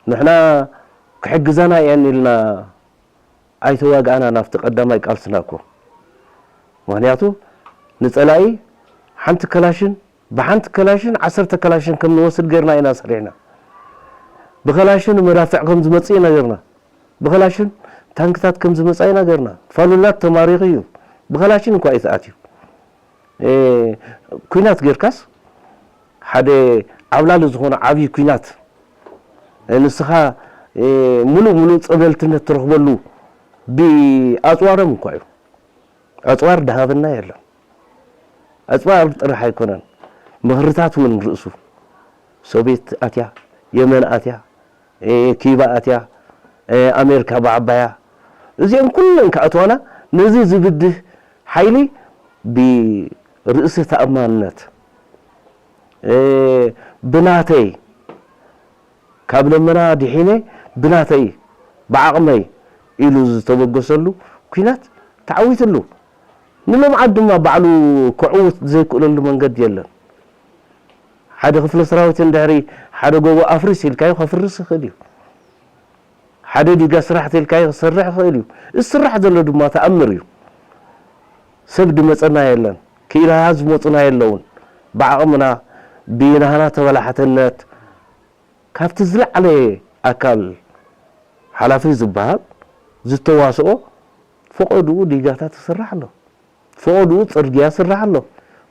ንሕና ክሕግዛና እየን ኢልና ኣይተዋግኣናን ኣብቲ ቀዳማይ ቃልስና እኮ። ምክንያቱ ንጸላኢ ሓንቲ ከላሽን ብሓንቲ ከላሽን ዓሰርተ ከላሽን ከም ንወስድ ገይርና ኢና ሰሪሕና። ብከላሽን መዳፍዕ ከም ዝመጽእ ኢና ገርና። ብከላሽን ታንክታት ከም ዝመጽእ ኢና ገርና። ፋሉላት ተማሪኹ እዩ። ብከላሽን እኳ እዩ ተኣትዩ። ኩናት ጌርካስ ሓደ ዓብላሊ ዝኾነ ዓብዪ ኩናት ንስኻ ሙሉእ ሙሉእ ጸብለልትነት ትረኽበሉ ብኣጽዋሮም እኳ እዩ። ኣጽዋር ድሃበና የለን። ኣጽዋር ጥራሕ ኣይኮነን፣ ምኽርታት እውን ርእሱ ሶቪየት ኣትያ፣ የመን ኣትያ፣ ኪባ ኣትያ፣ ኣሜሪካ ብዓባያ እዚኦም ኩለን ክኣትዋና ነዚ ዝብድህ ሓይሊ ብርእሰ ተኣማንነት ብናተይ ካብ ለመና ድሒነ ብናተይ ብዓቕመይ ኢሉ ዝተበገሰሉ ኲናት ተዓዊትሉ። ንልምዓት ድማ ባዕሉ ክዕውት ዘይክእለሉ መንገዲ የለን። ሓደ ክፍለ ሰራዊት እንድሕሪ ሓደ ጎቦ ኣፍርስ ኢልካዮ ከፍርስ ይኽእል እዩ። ሓደ ዲጋ ስራሕ ተልካዮ ክሰርሕ ይኽእል እዩ። ዝስራሕ ዘሎ ድማ ተኣምር እዩ። ሰብ ድመፀና የለን። ክኢላታት ዝመፁና የለውን። ብዓቕምና ብናህና ተበላሕትነት ካብቲ ዝለዓለ ኣካል ሓላፊ ዝበሃል ዝተዋስኦ ፈቐድኡ ዲጋታት ይስራሕ ኣሎ። ፈቐድኡ ፅርግያ ይስራሕ ኣሎ።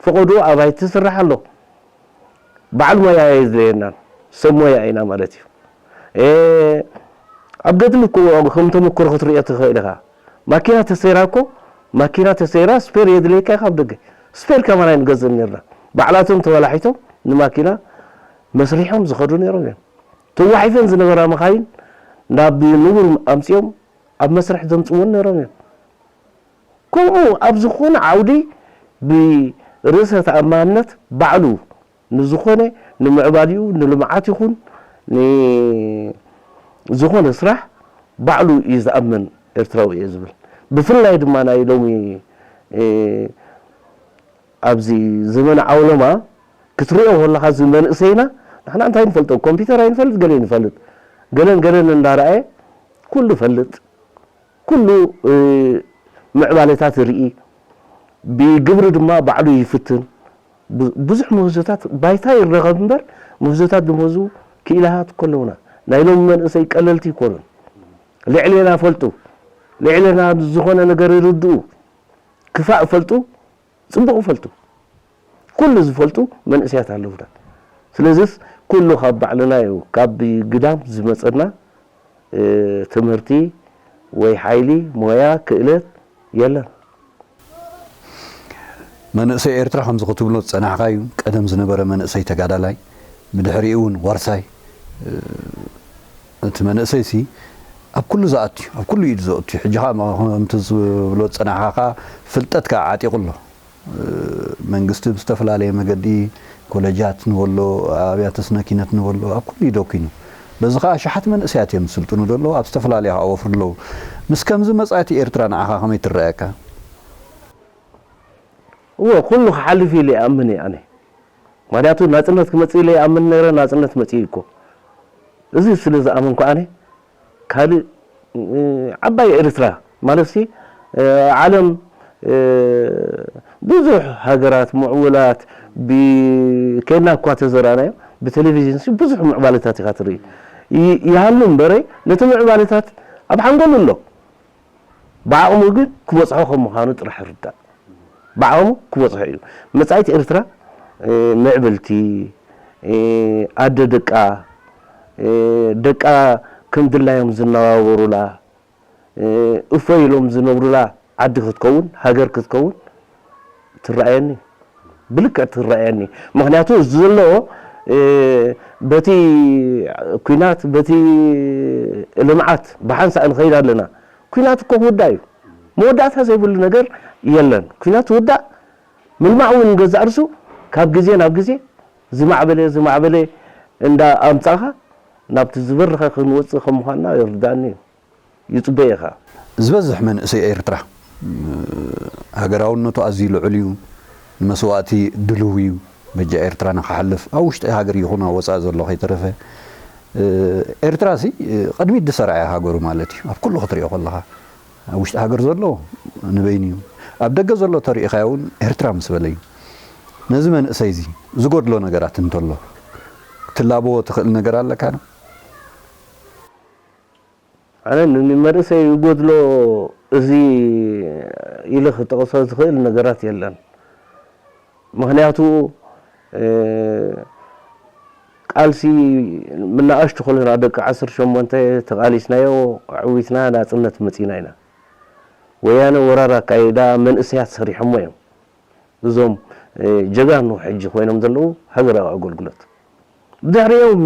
ፈቐድኡ ኣባይቲ ይስራሕ ኣሎ። በዓል ሞያ የድልየናን ሰብ ሞያ ኢና ማለት እዩ። ኣብ ገድሊ እኮ ከም ተመክሮ ክትሪኦ ትኽእል ኢኻ። ማኪና ተሰይራ እኮ ማኪና ተሰይራ ስፔር የድልየካ ካብ ደገ ስፔር ከማን ኣይንገዝእን ነርና። ባዕላቶም ተበላሒቶም ንማኪና መስሪሖም ዝኸዱ ነይሮም እዮም። ተዋሒፈን ዝነበራ መኻይን ናብ ንቡር ኣምፂኦም ኣብ መስርሕ ዘምፅወን ነይሮም እዮም። ከምኡ ኣብ ዝኾነ ዓውዲ ብርእሰ ተኣማንነት ባዕሉ ንዝኾነ ንምዕባሊኡ ንልምዓት ይኹን ንዝኾነ ስራሕ ባዕሉ እዩ ዝኣምን ኤርትራዊ እየ ዝብል። ብፍላይ ድማ ናይ ሎሚ ኣብዚ ዘመን ዓውለማ ክትሪኦ ከለኻ እዚ መንእሰይና ንሕና እንታይ ንፈልጦ ኮምፒውተር ኣይንፈልጥ ገለ ንፈልጥ ገለን ገለን እንዳረኣየ ኩሉ ፈልጥ ኩሉ ምዕባለታት ይርኢ ብግብሪ ድማ ባዕሉ ይፍትን ብዙሕ ምህዞታት ባይታ ይረኸብ እምበር ምህዞታት ዝምህዙ ክኢላታት እኮ ኣለውና ናይ ሎሚ መንእሰይ ቀለልቲ ይኮኑን ልዕሌና ፈልጡ ልዕሌና ዝኾነ ነገር ይርድኡ ክፋእ ፈልጡ ፅቡቕ ፈልጡ ኩሉ ዝፈልጡ መንእሰያት ኣለውና ስለዚስ ኩሉ ካብ ባዕልና እዩ ካብ ግዳም ዝመፀና ትምህርቲ ወይ ሓይሊ ሞያ ክእለት የለን። መንእሰይ ኤርትራ ከምዚ ክትብሎ ዝጸናሕካዩ ቀደም ዝነበረ መንእሰይ ተጋዳላይ ብድሕሪኡ እውን ዋርሳይ እቲ መንእሰይ ሲ ኣብ ኩሉ ዝኣቱ ኣብ ኩሉ ኢዱ ዘእቱ ሕጂ ከዓ ከምቲ ዝብሎ ዝጸናሕካ ከዓ ፍልጠት ከዓ ዓጢቑ ኣሎ መንግስቲ ብዝተፈላለየ መገዲ ኮለጃት ንበሎ ኣብያተ ስነ ኪነት ንበሎ ኣብ ኩሉ ይደኩ ኢኑ በዚ ከዓ ኣሽሓት መንእሰያት እዮም ዝስልጥኑ ዘለዉ ኣብ ዝተፈላለዩ ከዓ ወፍሩ ኣለዉ ምስ ከምዚ መፃእቲ ኤርትራ ንዓኻ ከመይ ትረኣየካ እወ ኩሉ ክሓልፍ ኢለ ይኣምን እየ ኣነ ምክንያቱ ናፅነት ክመፅእ ኢለ ይኣምን ነረ ናፅነት መፅኡ እኮ እዚ ስለ ዝኣመንኩ ኣነ ካልእ ዓባይ ኤርትራ ማለት ሲ ዓለም ብዙሕ ሃገራት ምዕቡላት ብኬና እኳ ተዘራናዮ ብቴሌቪዥን ሲ ብዙሕ ምዕባለታት ኢኻ ትርኢ። ይ- ይሃሉ እምበረ ነቲ ምዕባለታት ኣብ ሓንጎሉ ኣሎ። ብዓቕሙ ግን ክበጽሖ ከም ምዃኑ ጥራሕ ይርዳእ። ብዓቕሙ ክበጽሖ እዩ። መጻኢት ኤርትራ ምዕብልቲ፣ ኣደ ደቃ፣ ደቃ ከም ድላዮም ዝነባበሩላ፣ እፎይ ኢሎም ዝነብሩላ ዓዲ ክትከውን፣ ሃገር ክትከውን ትረኣየኒ፣ ብልክዕ ትረኣየኒ። ምክንያቱ እዚ ዘሎ በቲ ኩናት፣ በቲ ልምዓት ብሓንሳእ ንኸይድ ኣለና። ኩናት እኮ ክውዳእ እዩ። መወዳእታ ዘይብሉ ነገር የለን። ኩናት ውዳእ ምልማዕ እውን ገዛእ ርሱ ካብ ግዜ ናብ ግዜ ዝማዕበለ ዝማዕበለ እንዳ ኣምጻኻ ናብቲ ዝበረኸ ክንወጽእ ከም ምዃንና ይርዳእኒ እዩ። ይጽበ ኢኻ። ዝበዝሕ መንእሰይ ኤርትራ ሃገራውነቱ ኣዝዩ ልዑል እዩ። ንመስዋእቲ ድልው እዩ። በጃ ኤርትራ ንክሓልፍ ኣብ ውሽጢ ሃገር ይኹን ኣብ ወጻኢ ዘሎ ከይተረፈ ኤርትራ ሲ ቅድሚት ዝሰርዐ ሃገሩ ማለት እዩ። ኣብ ኩሉ ክትሪኦ ከለኻ ኣብ ውሽጢ ሃገር ዘሎ ንበይኑ እዩ። ኣብ ደገ ዘሎ ተሪኢኻዮ እውን ኤርትራ ምስ በለ እዩ። ነዚ መንእሰይ እዚ ዝጎድሎ ነገራት እንተሎ ክትላበዎ ትኽእል ነገር ኣለካ ዶ? ኣነ ንመንእሰይ ይጎድሎ እዚ ኢለ ክጠቕሶ ዝኽእል ነገራት የለን። ምኽንያቱ ቃልሲ ምናኣሽቱ ከለና ደቂ ዓሰርተ ሸሞንተ ተቓሊስናዮ ዓዊትና ናጽነት መጺና ኢና። ወያነ ወራር ኣካይዳ መንእሰያት ሰሪሖሞ እዮም። እዞም ጀጋኑ ሕጂ ኮይኖም ዘለዉ ሃገራዊ ኣገልግሎት ብድሕሪኦም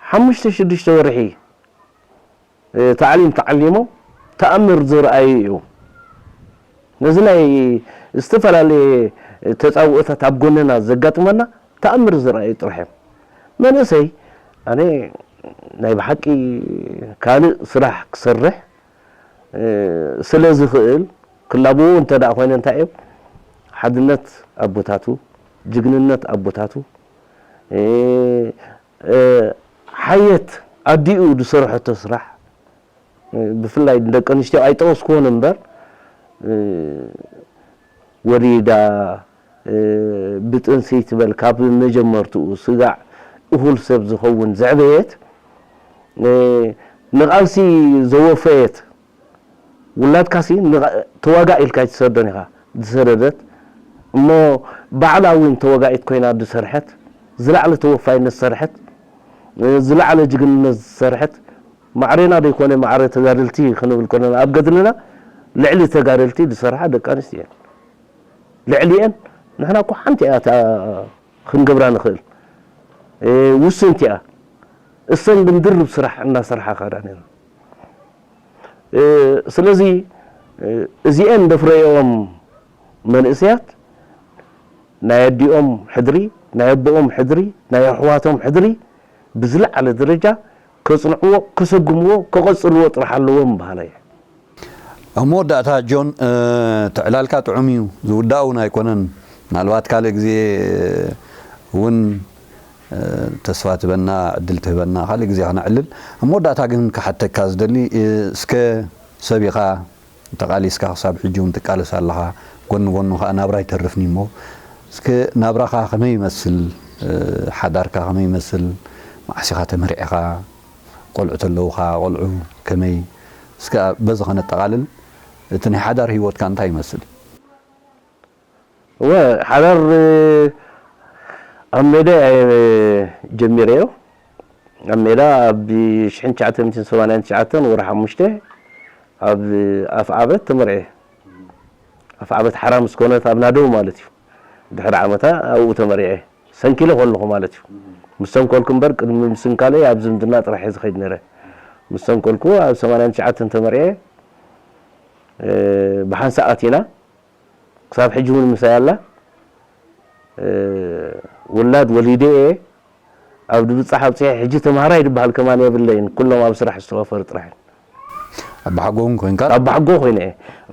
ሓሙሽተ ሽዱሽተ ወርሒ ታዕሊም ተዓሊሞም ተኣምር ዝረኣዩ እዩ። ነዚ ናይ ዝተፈላለየ ተፃውኦታት ኣብ ጎንና ዘጋጥመና ተኣምር ዝረኣዩ ጥራሕ እዮም። መንእሰይ ኣነ ናይ ብሓቂ ካልእ ስራሕ ክሰርሕ ስለ ዝኽእል ክላበዎ እንተ ደኣ ኮይነ እንታይ እዮም ሓድነት ኣቦታቱ፣ ጅግንነት ኣቦታቱ፣ ሓየት ኣዲኡ ዝሰርሐቶ ስራሕ ብፍላይ ንደቂ ኣንስትዮ ኣይጠቐስክዎን እምበር ወሊዳ ብጥንሲ ትበል ካብ መጀመርትኡ ስጋዕ እኹል ሰብ ዝኸውን ዘዕበየት ንቓልሲ ዘወፈየት ውላድካሲ ተዋጋእ ኢልካ ኣይትሰዶን ኢኻ ዝሰደደት እሞ ባዕላ እውን ተወጋኢት ኮይና ዝሰርሐት ዝለዓለ ተወፋይነት ዝሰርሐት ዝለዓለ ጅግንነት ዝሰርሐት ማዕሬና ዘይኮነ ማዕረ ተጋደልቲ ክንብል ኮለና ኣብ ገድልና ልዕሊ ተጋደልቲ ዝሰርሓ ደቂ ኣንስትዮ እየን። ልዕሊኤን ንሕና እኮ ሓንቲ እያ እታ ክንገብራ ንኽእል ውስንቲ እያ። እሰን ግን ድርብ ስራሕ እናሰርሓ ካዳ ነይረን። ስለዚ እዚኤን ደፍረኦም መንእሰያት ናይ ኣዲኦም ሕድሪ ናይ ኣቦኦም ሕድሪ ናይ ኣሕዋቶም ሕድሪ ብዝለዓለ ደረጃ ከጽንዕዎ፣ ከሰጉምዎ፣ ከቐጽልዎ ጥራሕ ኣለዎም በሃላይ እየ። ኣብ መወዳእታ ጆን፣ እቲ ዕላልካ ጥዑም እዩ፣ ዝውዳእ እውን ኣይኮነን። ምናልባት ካልእ ግዜ እውን ተስፋ ትበና፣ ዕድል ትህበና፣ ካልእ ግዜ ክነዕልል። ኣብ መወዳእታ ግን ክሓተካ ዝደሊ፣ እስከ ሰብ ኢኻ፣ ተቓሊስካ ክሳብ ሕጂ እውን ትቃለስ ኣለኻ፣ ጎኒ ጎኑ ከኣ ናብራ ይተርፍኒ እሞ እስከ ናብራኻ ከመይ ይመስል? ሓዳርካ ከመይ ይመስል? መዓስ ኢኻ ተመርዒኻ? ቆልዑ ተለውኻ ቆልዑ ከመይ? እስከ በዚ ከነጠቓልል እቲ ናይ ሓዳር ህይወትካ እንታይ ይመስል? እወ ሓዳር ኣብ ሜዳ እየ ጀሚረዮ። ኣብ ሜዳ ኣብ ሽሕን ትሽዓተን ሚእትን ሰማንያን ትሽዓተን ወርሒ ሓሙሽተ ኣብ ኣፍዓበት ተመርዕየ። ኣፍዓበት ሓራ ምስ ኮነት ኣብ ናደው ማለት እዩ። ድሕሪ ዓመታ ኣብኡ ተመርዕየ። ሰንኪለ ከለኹ ማለት እዩ። ምስ ሰንኮልኩ እምበር ቅድሚ ምስንካለይ ኣብ ዝምድና ጥራሕ እየ ዝኸይድ ነይረ። ምስ ሰንኮልኩ ኣብ ሰማንያን ትሽዓተን ተመርዕየ። ብሓንሳእ ኣቲና። ክሳብ ሕጂ እውን ምሳይ ኣላ። ውላድ ወሊደ እየ። ኣብ ድብጻሕ ኣብጺሐ ሕጂ ተምሃራይ ድበሃል ከማን የብለይን። ኩሎም ኣብ ስራሕ ዝተዋፈሩ ጥራሕ እዮም። ኣባሓጎ እውን ኮይንካ? ኣባሓጎ ኮይነ እየ።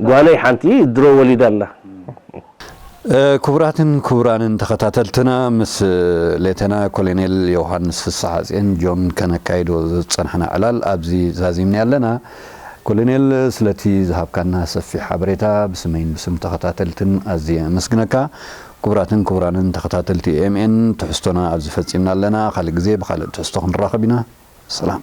ጓለይ ሓንቲ ድሮ ወሊዳ ኣላ። ክቡራትን ክቡራንን ተኸታተልትና ምስ ሌተና ኮሎኔል ዮሃንስ ፍስሓጽዮን ጆን ከነካይዶ ዝጸናሕና ዕላል ኣብዚ ዛዚምና ኣለና። ኮሎኔል፣ ስለቲ ዝሃብካና ሰፊሕ ሓበሬታ ብስመይን ብስም ተኸታተልትን ኣዝየ ኣመስግነካ። ክቡራትን ክቡራንን ተኸታተልቲ ኤምኤን፣ ትሕዝቶና ኣብዚ ፈጺምና ኣለና። ካልእ ግዜ ብኻልእ ትሕዝቶ ክንራኸብ ኢና። ሰላም።